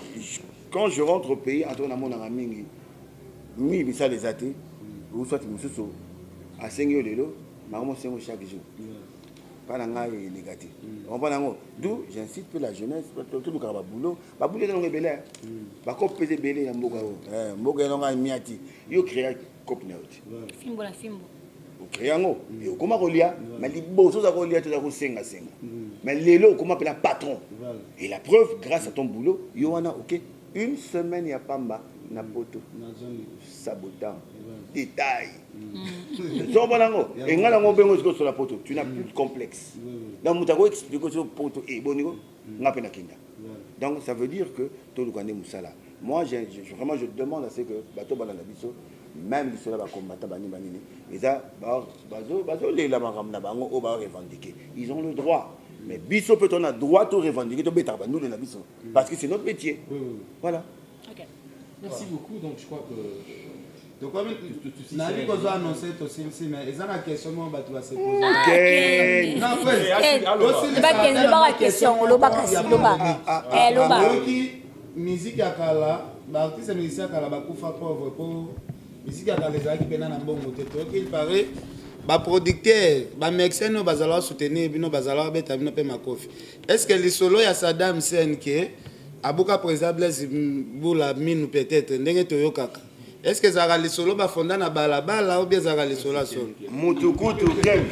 A: quand je rentre au pays, en tout cas, namonaka mingi, mingi misala eza te, ou soit mosusu asengi yo lelo, makambo osengo chaque jour. Mpa na ngai eleka te. Comprendre yango? D'où j'incite mpe la jeunesse, tolukaka baboulot, baboulot eza nango ebele, bacope mpe eza ebele na mboka oyo. Mboka eza nango mia te. Yo créa cope na yo te.
E: Fimbo na fimbo.
A: Ocréa yango, okoma kolia, mais liboso oza kolia te, oza kosengasenga. Mais lelo okoma mpena patron. Et la preuve, grâce à ton boulot, yo wana ok, une semaine ya pamba na poto. Sabotant. Détail. Ozomona yango? Enga nango obengo sikoyo sola poto, tu n'as plus de complexe. Donc moto ako expliquer so poto e boniko nga mpe nakenda. Donc ça veut dire que toluka nde mosala. Moi vraiment je demande à ce que bato balanda biso, même biso na bacombattant banini banini, eza bazolela makambo na bango oyo barevendiquer. Ils ont le droit. Mais biso peut on a droit to revendiquer, to betaka bandule na biso parce que c'est notre métier. Voilà.
E: Ok.
D: Merci beaucoup. Donc je crois que
C: tokomi nayebi kozwa annonce tosilisi, mais eza na question moko bato base pose.
E: Lobaka question, loba kasi, loba. Loba.
C: Oyoki musique ya kala, baartiste musicien ya kala bakufa pauvre po musique ya kala ezalaki mpena na mbongo te. Toyoki, il paraît, baproducteur, bamédecin oyo bazalaka soutenir bino, bazalaka babeta bino mpe makofi. Est ce que lisolo ya Sadam Sen ke abuka président Blaise Bula minu, peut-être ndenge toyokaka, est ce que ezalaka lisolo bafonda na balabala ou bien ezalaka lisolo ya solo?
A: Mutu kutu ken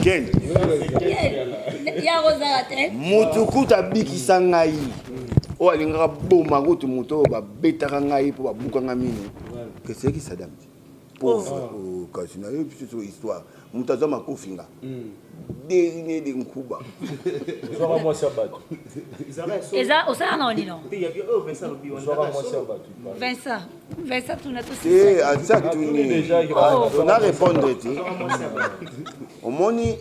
A: ken.
E: Ya kozala te.
A: Mutu kutu abikisa ngai oyo alingaka boma kutu moto oyo babetaka ngai mpo babukanga mino keseyaki Sadam te, pauvre. Oh, kasi nayebi biso so histoire, moto azwa makofi nga dernier de nkuba.
D: Ozwaka mwasi ya bato.
E: Eza osala na nino.
D: Ozwaka mwasi ya bato.
E: Vincent, Vincent, tuna.
A: Te, aza tuni na répondre te. Omoni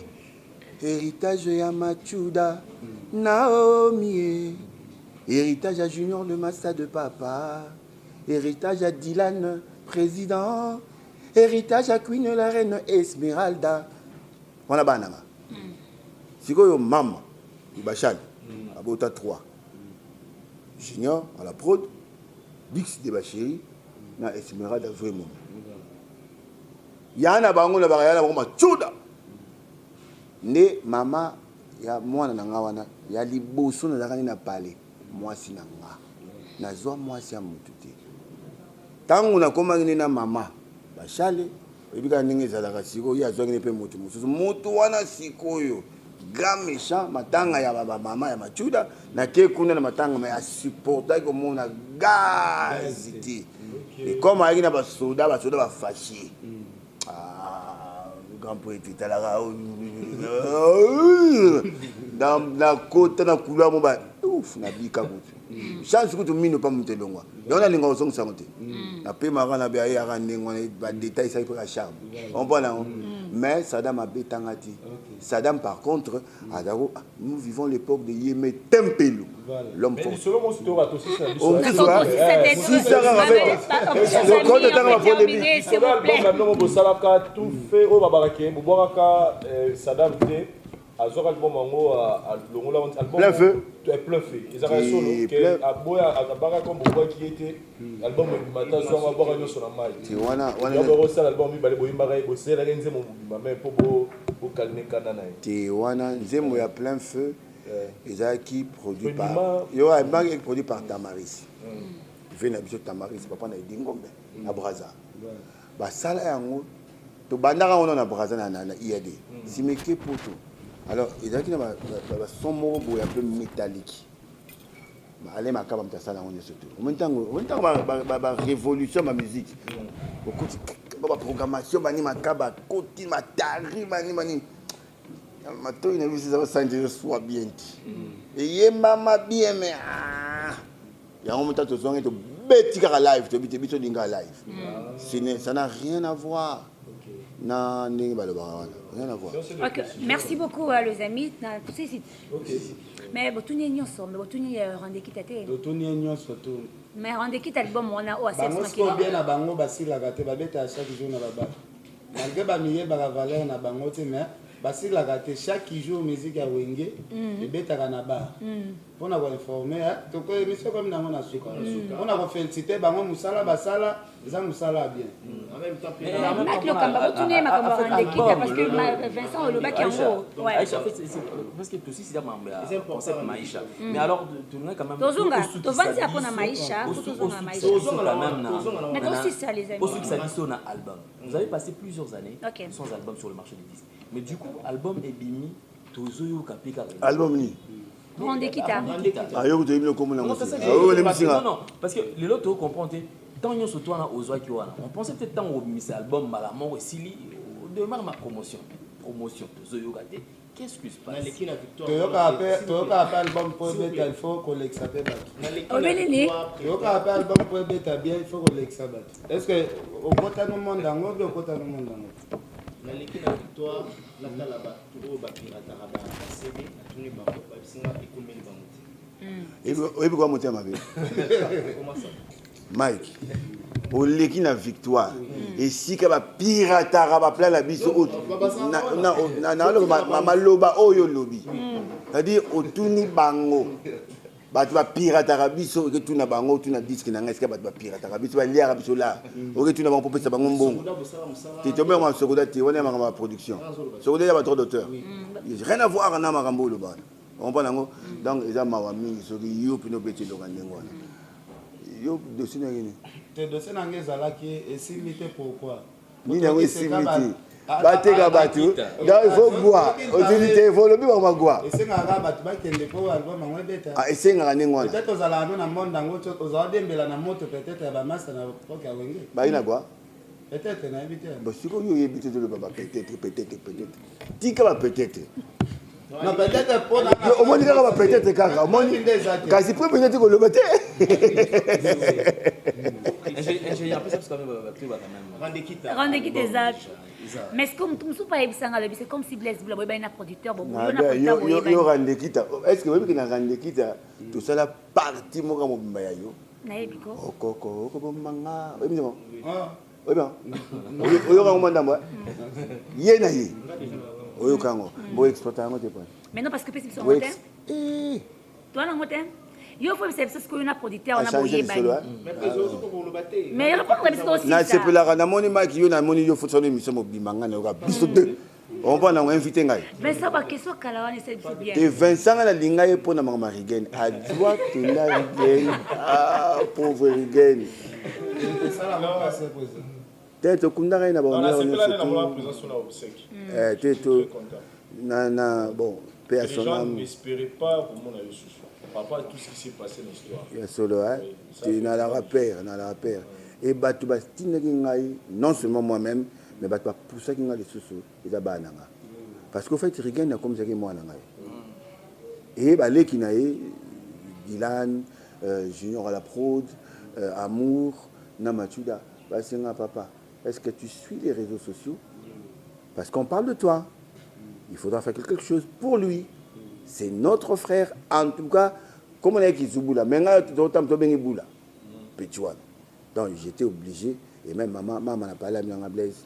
A: héritage ya Machuda Naomi, héritage ya Junior le massa de papa, héritage ya Dylan président, héritage ya Queen la reine Esmeralda, wana bana nanga. Sikoyo mama Ibachal abota 3: Junior à la prod, Dix de bachéri na Esmeralda. Vrai moma ya na bango na bakaya na bango Machuda nde mama ya mwana na nga wana ya liboso. Nazalaka nde na pale mwasi na nga, nazwa mwasi ya motu te. Ntango nakomaki nde na mama Bashale, oyebi kaka ndenge ezalaka. Sikoyo ye azwaki nde mpe motu mosusu, motu wana sikoyo grand méchant. Matanga ya bamama ya Machuda, nake kuna na matanga, me asupportaki komona gaz te. Et comme ayaki na basoda, basoda bafâché. Ah, grand prêtre etalaka nakota na couloir mo ba ouf, nabika kutu chance kutu mino pa moto elongwa. Yango nalinga kozongisa yango te, napemaka na be ayaka ndenge wana, badetail esali mpe ka charme, comprendre yango. Mais Sadam abetanga te. Sadam par contre azako, nous vivons l'époque de Yeme Tempelo, l'homme fort.
D: Lisolo mosusu toyoka, tosisa na biso.
A: Sisa kaka tanga bapolémique.
D: Album na bino bosalaka tout fait oyo babakake bobwakaka Sadam te, azwaka album yango, alongola album.
A: Plein feu.
D: Plein feu ezalaka ya solo ke aboya abaka comme bobwaki ye te, album ebima te, azwanga abwaka nyonso na mai.
A: Ti wana.
D: Wana bosala album mibale, boyimbaka ye, boselaka nzembo mobimba mai mpo bokalme kanda na ye.
A: Te, wana nzembo ya Plein feu ezalaki produit par yo, ayembaki, produit par Tamaris ve na biso, Tamaris papa na Edi Ngombe na Braza. Basala yango, tobandaka wana na Braza na IAD, nsima eke poto. Alors ezalaki na bason moko boye un peu métallique. Ale Makaba moto asala yango nyonso te. Omoni ntango barévolution ya bamusique okoti baprogrammation, bani Makaba akoti matari, bani bani, matoi na biso eza kosanti soit bien te, eyembama bien, mais yango moto tozwangi, tobeti kaka live, toyebi te biso olingaka live. Ça n'a rien à voir na ndenge balobaka wana, rien à voir.
E: Ok, merci beaucoup les amis. Mais botuni nyonso, mais botuni Rendekita te.
C: Totuni ye nyonso to.
E: Mais Rendekita, album wana oyo
C: bango sikoyo bien na bango basilaka te, babetaka chaque jour na babaka, malgré bamiyebaka valeur na bango te, mais basilaka te. Chaque jour musique ya Wenge ebetaka na bar. Pona ko informer eh, toko emission ekomi nango na suka. Pona ko feliciter bango musala basala eza musala ya bien.
F: En même temps, pe na-
E: Marc Lokamba, botuna ye makambo ya Randekita parce que Vincent olobaki yango. Ouais.
B: Aïcha, en fait, parce que tout c'est mambo ya
F: C'est important,
B: concept Maïcha. Mais alors, tourner quand même.
E: Tozonga,
B: osukisa
E: tovandi apo na
B: biso,
E: Maïcha, po tozonga na Maïcha.
B: osukisa biso quand même na-
F: Tozonga na
E: Mais
B: na-
E: tosisa, les amis.
B: osukisa biso na album. Vous avez passé plusieurs années
E: Ok.
B: sans album sur le marché du disque. Mais du coup, album ebimi, tozoyoka pe kaka.
A: Album nini?
E: Randekita.
A: Ah, yo kutu oyebi lokomo nango
B: Non,
A: te.
B: c'est ça que
A: Ah, oyo
B: j'ai-
A: olembisi nga.
B: Non, non, parce que lelo to comprendre te tant nyonso to wana ozwaki wana on pensait peut-être ntango obimisa album mbala moko esili démarre ma promotion promotion tozoyoka te. Qu'est-ce qui se passe?
F: Naleki na victoire.
C: Toyokaka pe
F: S'il vous plaît.
C: toyokaka pe album po
F: S'il vous
C: ebeta
F: plaît.
C: il faut kolekisa pe bato.
F: Naleki na
E: Obeli nini?
F: victoire,
C: Toyokaka pe album po ebeta bien il faut kolekisa bato. Est-ce que okota no monde yango obi okota no monde yango?
F: Naleki na victoire, natala bato oyo bapirataka ba CD, natuni bango, bayebisi nga ekomeli bango te.
A: Oyebi kwa motema mabe.
F: Comment ça?
A: Mike, oleki na victoire esika bapirataka baplan na biso oyo maloba oyo olobi, c'est-à-dire otuni bango bato bapirataka biso, oketuna bango, otuna disque na ngai esika bato bapirataka biso, baliaka biso la, oketuna bango popesa bango mbongo.
F: Sokoda bosala mosala.
A: Te, tobengama sokoda te, wana ya makambo ya production. Sokoda ya badroit d'auteur, rien à voir na makambo oyo olobana comprendre yango. Donc eza mawa mingi soki yo mpena obeti eloka ndenge wana. Yo dossier na nini?
C: Te, dossier na ngai ezalaki esimbi te. Pourquoi?
A: Nini yango esimbi te? Bateka bato, donc il faut gwa otuni te, il faut olobi bango bagwa.
C: Esengaka kaka bato bakende mpo album yango ebeta.
A: Ah, esengaka ndenge wana.
C: Peut-être ozalaka no na monde yango, ozala dembela na moto peut-être ya bamasa na poke ya Wenge.
A: Bayi na gwa.
C: Peut-être, nayebi te.
A: Bon, sikoyo oyebi te, toloba ba peut-être, peut-être, peut-être, tika ba peut-être.
C: Non, peut-être mpona
A: Yo, omoni kaka ba peut-être kaka omoni.
C: Nde eza te.
A: Kasi po mpenza te koloba te.
B: Ingénieur, apesa biso quand même bato quand même.
F: Randekita.
E: Randekita eza. Mais ce que motu mosusu mpe ayebisanga, alobi c'est comme si Blaise Bula boyebani na producteur, boyo na producteur
A: Yo
E: boyebani.
A: Randekita, est ce que oyebi ke na Randekita tosala parti moko ya mobimba ya yo?
E: Nayebi ko.
A: Okoko okobomanga, oyebi nzembo?
C: Ah.
A: Oyebi yango? Oyoka yango mwa ndambo, eh? Ye na ye oyoka yango, boexploita yango te po
E: Mais non, parce que pesi biso yango te.
A: Eh,
E: Towana yango te. Yo fo yebisa biso sikoyo na producteur wana
A: achange
E: boyebani.
A: lisolo, eh?
F: Mais président, ozokoka koloba te.
E: Mais répondre biso tosisa.
A: Nasepelaka, namoni maki yo, namoni yo fosala émission mobimba, ngai nayoka biso deux, ompa nango invité ngai.
E: Vincent, baquestion kala wana esali biso bien.
A: Te, Vincent, ngai nalinga ye mpo na makambo ya Rigene, adwa tenda Rigene. Ah, pauvre Rigene.
C: Esalaka mpasi président.
A: Te, tokundaka ye na
D: Non,
A: bahonneur
D: nasepela nde
A: nyonso.
D: namona
A: Tu
D: présence na obsèque.
A: Eh, te to
D: Très content.
A: na bon, pe à
D: Les
A: son
D: gens
A: âme.
D: n'espéraient pas komona yo susu par rapport à tout ce qui s'est passé dans l'histoire.
A: Ya solo, hein?
D: Oui, ça
A: Te
D: fait
A: nalaka père, nalaka père e bato batindaki ngai, non seulement moi-même, mais bato bapusaki ngai lisusu eza bana na nga, parce que au fait Rigene akomisaki mwana ngai e baleki na ye Dylan, Junior à la prod, Amour na Machuda, basenga: "Papa, est-ce que tu suis les réseaux sociaux? Parce qu'on parle de toi, il faudra faire quelque chose pour lui, c'est notre frère." En tout cas, comme on ayaki Zubula, mais ngai tobengi Bula petit wana, donc j'étais obligé. Et même mama, mama na pale aminanga: "Blaise,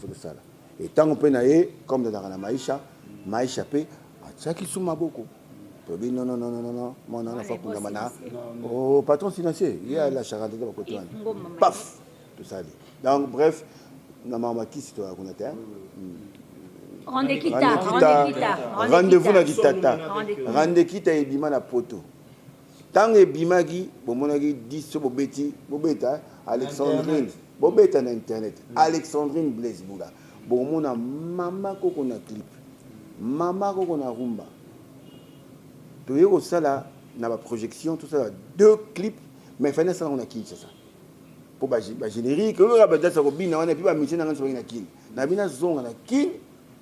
A: faut tosala." Et ntango mpe na ye, comme tozalaka na Maisha, Maisha mpe atiaki su maboko, tobi: "Non, non, non, non, non, mwana wana fa kundama na oh, patron financier." Ye alachaka te bakote wana, paf, tosali. Donc bref, na makambo ya kisi toyaka kuna te. Rendez-vous na kitata, Randekita ebima na poto. Ntango ebimaki, bomonaki 10 so bobeti, bobeta Alexandrine, bobeta na internet Alexandrine Blaise Bula, bomona mama koko na clip, mama koko na rumba. Toye kosala na baprojection, tosala deux clips, mais fani asalango na Kinshasa mpo bagénérique oyo badasa kobina wana, et puis bamusicien nanga nyonso bangi na Kine na bino azonga na Kine.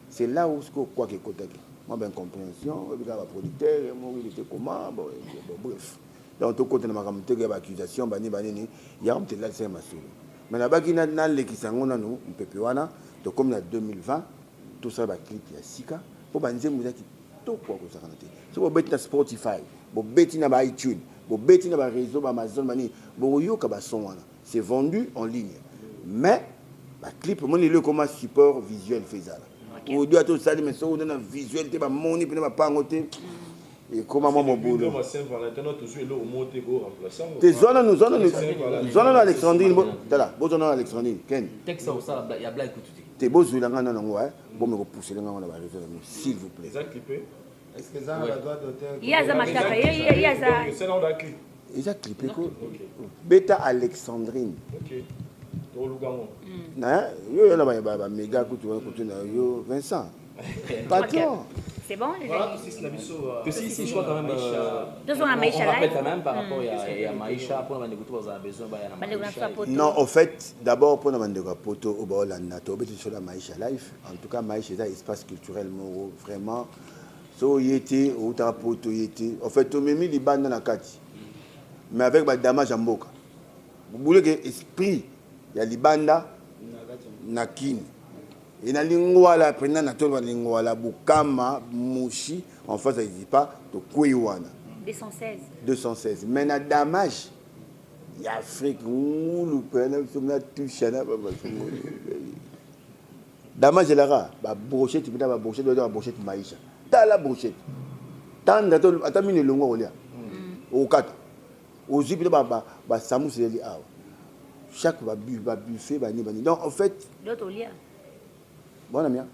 A: C'est là où sikoyo kwaka ekotaki mwa baincompréhension, oyebi kaka baproducteur moko, il était comment. Bon, bon, bref, donc tokota na makambo teke ya baaccusation banini banini, yango moto elalisaki masolo. Mais nabaki nalekisa yango nanu mopepe wana. Tokomi na 2020, tosala baclip ya sika mpo banzembo eza kitoko ya kosakana te. Soki bobeti na Spotify, bobeti na baitunes, bobeti na baréseau baamazon banini, bokoyoka bason wana, c'est vendu en ligne. Mais baclip, omoni lelo ekoma support visuel, fe ezala odio ata osali, mais soki oza na visuel te, bamoni mpena bapango te. Ekoma mwa mobulu. Te zwa nanu zwa nanu zwa nanu Alexandrine bo tala bozwa nanu Alexandrine ken.
G: Texte osala ya blague kutu te.
A: Te bozwela nga nanu yango eh bomeka kopusela nga yango na ba réseau na bino s'il vous plaît.
D: Eza clipe?
C: Est-ce que eza na ba droit d'auteur?
E: Ye aza matata ye ye aza.
A: Eza clipe ko beta Alexandrine.
D: Ok. Tokoluka yango.
A: Na yo yo na ba ba mega kutu wana kutu na yo Vincent. Patron.
E: C'est bon les
F: Voilà,
E: amis.
F: tout na biso.
G: Si, si, je crois quand même.
E: Tozonga
G: on,
E: Maisha
G: on rappelle
E: live.
G: quand même par rapport à Maisha, pour la bandeko vous avez besoin bah, ya
E: Bandeko na
G: Maisha.
E: biso ya poto.
A: Non, au fait, d'abord pour bandeko ya poto oyo baolanda tobeti biso na Maisha Life. En tout cas, Maisha eza espace culturel moko vraiment so oye te outaka poto ye te. En fait, tomemi libanda na kati. Mais avec ba damage ya mboka. Bobuleke esprit ya libanda na kini. Et na lingwala pena na toloba lingwala bukama mushi en face ya izipa tokweyi wana
E: 216.
A: 216 mais na damage ya Afrique ngulu pena biso na tusha na ba damage elaka ba brochette pena ba brochette ba brochette maisha tala brochette tanda to ata mino elongo kolia okata ozwi pena ba ba samusi ezali awa chaque ba ba buffet ba nini ba nini donc en fait
E: L'autre olia.
A: Bwana mia.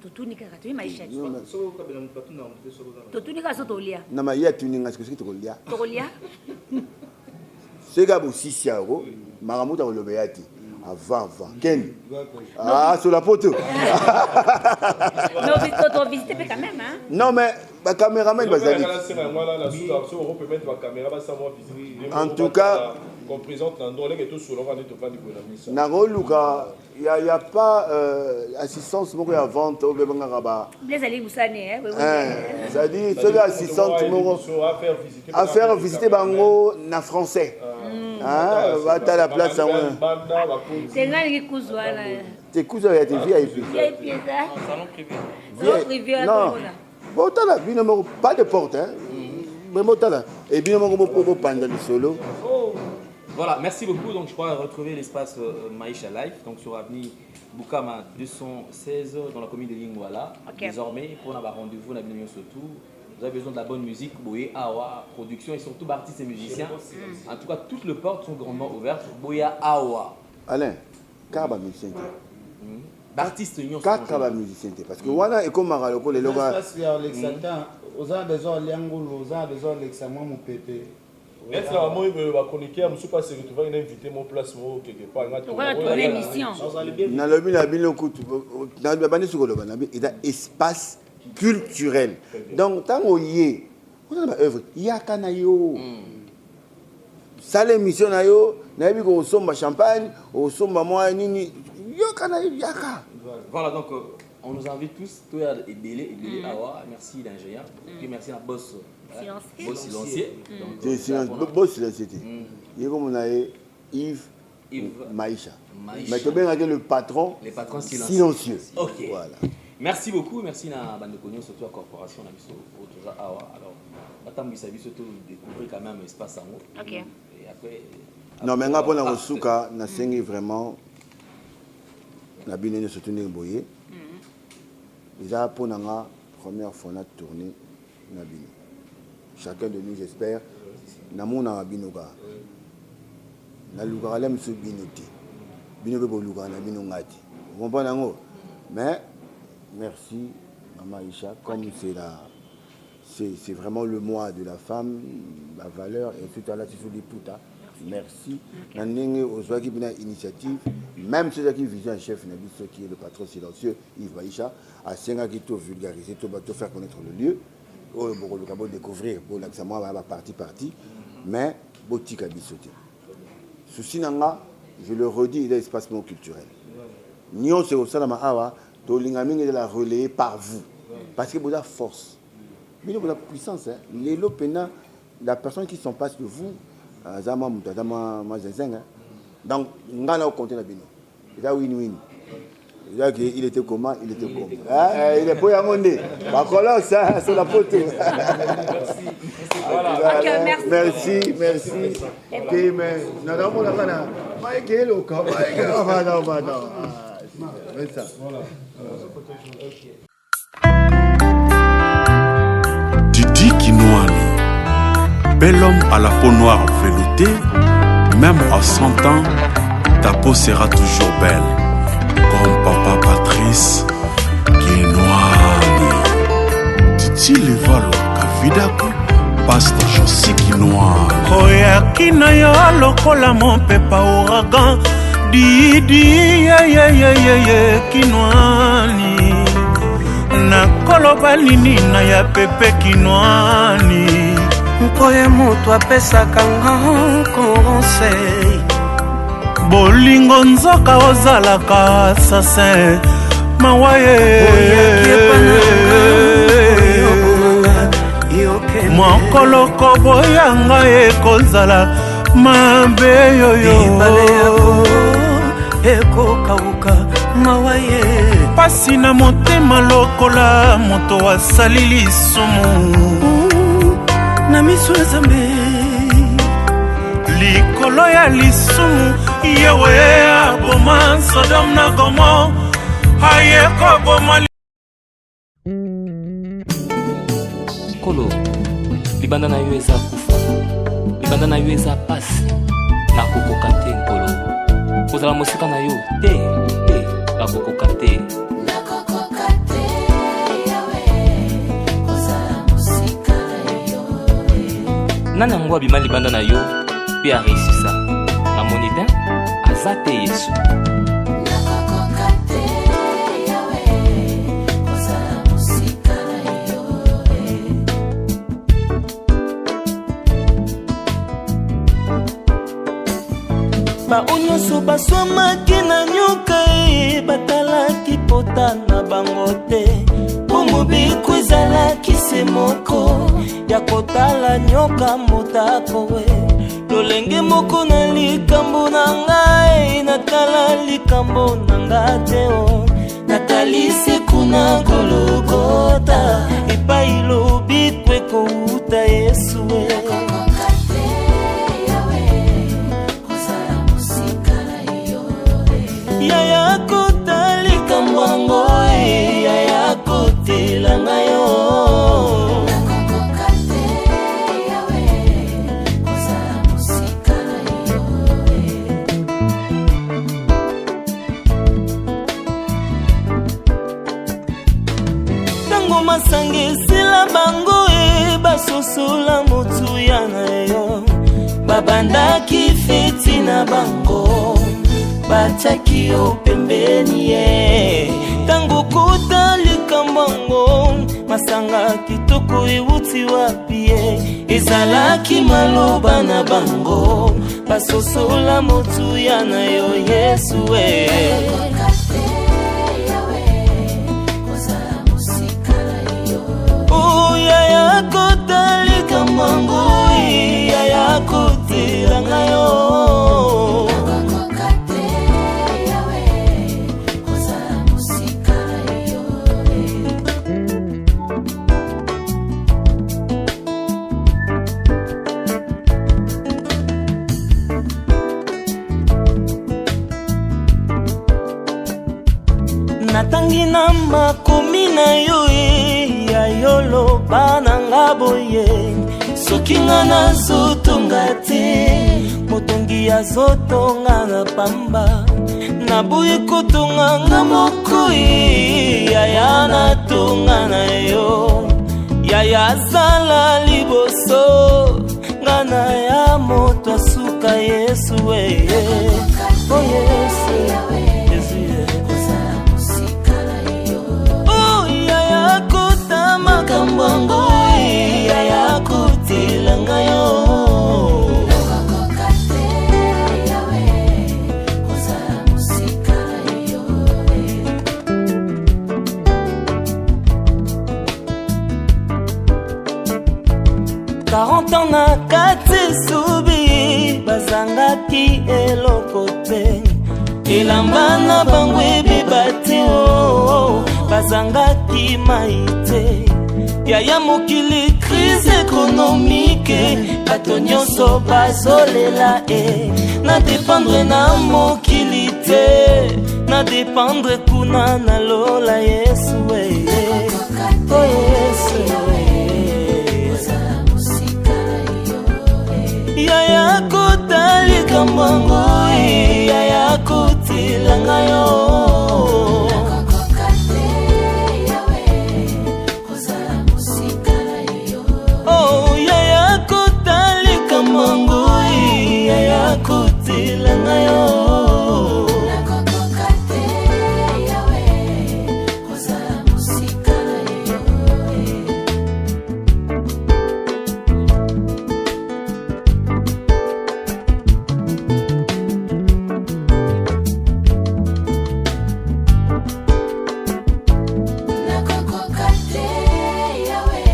E: Totuni kaka toyi maisha.
F: Soko kabela moto atuna moto te soko oza
E: Totuni kaka so tolia.
A: Na ma ye atuni nga soki tokolia.
E: Tokolia.
A: Soki kaka bosisi yango makambo ta koloba ya te avant avant ken ah sur la poto.
E: Mais on visite pe quand même hein.
A: Non mais ba cameraman bazali. En tout cas
D: qu'on présente na ndolenge tosolaka nde tovandi boye na misa
A: nakoluka ya ya pas assistance moko ya vente oyo bebengaka ba
E: Blaise ali musane eh.
A: C'est-à-dire soki assistante moko à faire visiter bango na français. Hein, batala place yango.
E: Te nga lingi kuzu wana.
A: Te kuzu ya te VIP.
E: VIP eza.
B: Salon privé.
E: Salon privé
A: Non. Botala bino moko pas de porte hein. Mais botala et bino moko bopanda lisolo.
G: Voilà, merci beaucoup. Donc, je crois retrouver l'espace Maisha Life, donc sur avenue Bukama 216 dans la commune de Lingwala.
E: Ok.
G: Désormais, pour avoir rendez-vous, on a bien surtout. Vous avez besoin de la bonne musique, Boye, Awa, production et surtout artistes et musiciens. En tout cas, toutes les portes sont grandement ouvertes. Boya Awa.
A: Alain, kaka ba musicien te.
G: Artiste nyonso.
A: Kaka ba musicien te parce que wana ekomaka lokola eloko
C: Espace ya olekisa temps oza na besoin olia ngulu oza na besoin olekisa mwa mopepe.
D: Neti na bamoi boye bachroniqueur mosusu ase retrouvaki na invité mo place moko quelque part nga
E: Lokola tourner émission.
A: Nalobi na bino kutu nabandi soki koloba na bino eza espace culturel donc ntango oye oza na baœuvre yaka na yo sala émission na yo nayebi kosomba champagne osomba mwa nini yoka na yo yaka.
G: Voilà, donc on nous invite tous, toi Ebele, Ebele Awa, merci l'ingénieur, et puis merci à boss
E: Silencieux.
G: Boss silencieux. Donc,
A: Te silence bo silencieux te ye komona ye Yves
G: Yves
A: Maisha.
G: Maisha.
A: Mais tobengaki le patron
G: Les patrons silencieux.
A: silencieux.
G: Ok.
A: Voilà.
G: Merci beaucoup, merci na bande connu surtout à corporation na biso autour awa. Alors, batambwisa biso to découvrir quand même espace yango.
E: Ok.
G: Et après
A: Non mais nga mpona kosuka nasengi vraiment na bino nyonso surtout ndenge boye eza mpona nga première fois na tourner na bino. Chacun de nous j'espère namonaka bino kaka nalukaka la miso bino te bino mpe bolukaka na bino nga te okomprendre yango mais merci maman Aïcha comme c'est la c'est vraiment le mois de la femme la valeur et tout à l'heure sur liputa merci na ndenge ozwaki mpena initiative même soki ezalaki vision ya chef na biso qui est le patron silencieux Yves Maisha asengaki to vulgariser to to faire connaître le lieu oyo bokoluka bodécouvrir bolakisa mwa baya baparti parti mais botika biso te souci na nga je le redis eza espace moko culturel nyonso ekosalama awa tolinga mingi ezala relayé par vous parce que boza force bino boza puissance hein. Lelo pena la personne qui s'en passe de vous aza mwa moto aza mwa zinzin hein. Donc nga na okonte na bino eza win-win. Eza que il était comment, il était comment. Ah, il est po yango nde bakolos hein, sur la photo.
E: Ok, merci.
A: Merci, merci. Ok, mais nazomona kaka na Mike eloka Mike ah, non, non, non. Ah, c'est ça.
H: Didi Kinois. Bel homme à la peau noire veloutée, même à 100 ans, ta peau sera toujours belle. Comme papa Patrice Kinwani. Titi Levalo Kavidaku, Pasteur Josi Kinwani.
I: Oyaki na yo lokola mopepa ouragan didi yeyeyeyeye Kinwani nakoloba nini na ya pepe Kinwani
J: Nkoye moto apesaka nga conseil.
I: Bolingo nzoka ozalaka assassin mawa ye.
J: Oyaki epa na nga, oyoboma nga, yokende.
I: Mokolo koboyanga ekozala mabe yoyo.
J: Ebale ya Kongo ekokauka mawa ye.
I: Pasi na motema lokola moto asali lisumu.
J: Na miso ya Nzambe.
I: Likolo ya lisumu yewe aboma Sodome na Gomor aye koboma.
G: Nkolo, libanda na yo eza kufa, libanda na yo eza pasi, nakokoka te. Nkolo, kozala mosika na yo te, te, nakokoka te.
K: Nakokoka te, Yawe, kozala mosika na yo.
G: Nani yango abima libanda na yo mpe areusisa? Namoni te, aza te, Yesu.
K: Nakokoka te, Yawe, kozala mosika na yo.
J: Bao nyonso baswamaki na nyoka e, batalaki pota na bango te, mpo mobeko ezalaki se moko ya kotala nyoka motako we. Lolenge moko na likambo na ngai, natala likambo na nga te o, natalisi kuna Gologota epai lobiko ekouta, Yesu e.
K: Nakokoka te, Yawe, kozala mosika na yo.
J: Yaya kota likambo yango e, yaya kotela ngai yo.
K: Nakokoka te, Yawe, kozala mosika na yo.
J: Ntango masanga esila bango e, basosola motuya na yo, babandaki feti na bango, batiaki yo pembeni ye. Ntango kota likambo yango, masanga kitoko ewuti wapi ye? Ezalaki maloba na bango, basosola motuya na yo, Yesu e.
K: Nakokoka te, Yawe, kozala mosika na yo.
J: Yaya kota likambo yango e, yaya kotela ngai yo.
K: Nakokoka te, Yawe, kozala mosika na yo.
J: Natangi na makomi na yo e, ya yo loba na nga boye: soki nga nazotonga te, motongi azotonga na pamba. Naboyi kotonga nga moko e, yaya natonga na yo, yaya azala liboso, nga na ya moto asuka, Yesu e. O Yesu, Yesu e.
K: Kozala mosika na yo.
J: Oh, yaya kota makambo yango e, yaya kotela ngai yo.
K: Nakokoka te, Yawe, kozala mosika na yo.
J: 40 ans na kati esubi, bazangaki eloko te, elamba na bango ebeba te o, bazangaki mai te. Yaya, mokili crise économique, bato nyonso bazolela e, na dépendre na mokili te, na dépendre kuna na lola, Yesu e.
K: Nakokoka
J: O
K: te,
J: Yesu
K: Yawe,
J: e.
K: kozala mosika na yo.
J: likambo yango yaya kotelanga yo.
K: Nakokoka te, Yawe, kozala mosika na yo.
J: Oh, yaya kota likambo yango yaya kotelanga yo.
K: Nakokoka te, Yawe, kozala mosika na yo. Nakokoka te, Yawe,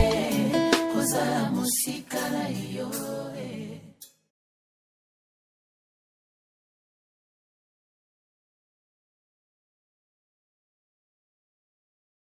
K: kozala mosika na yo.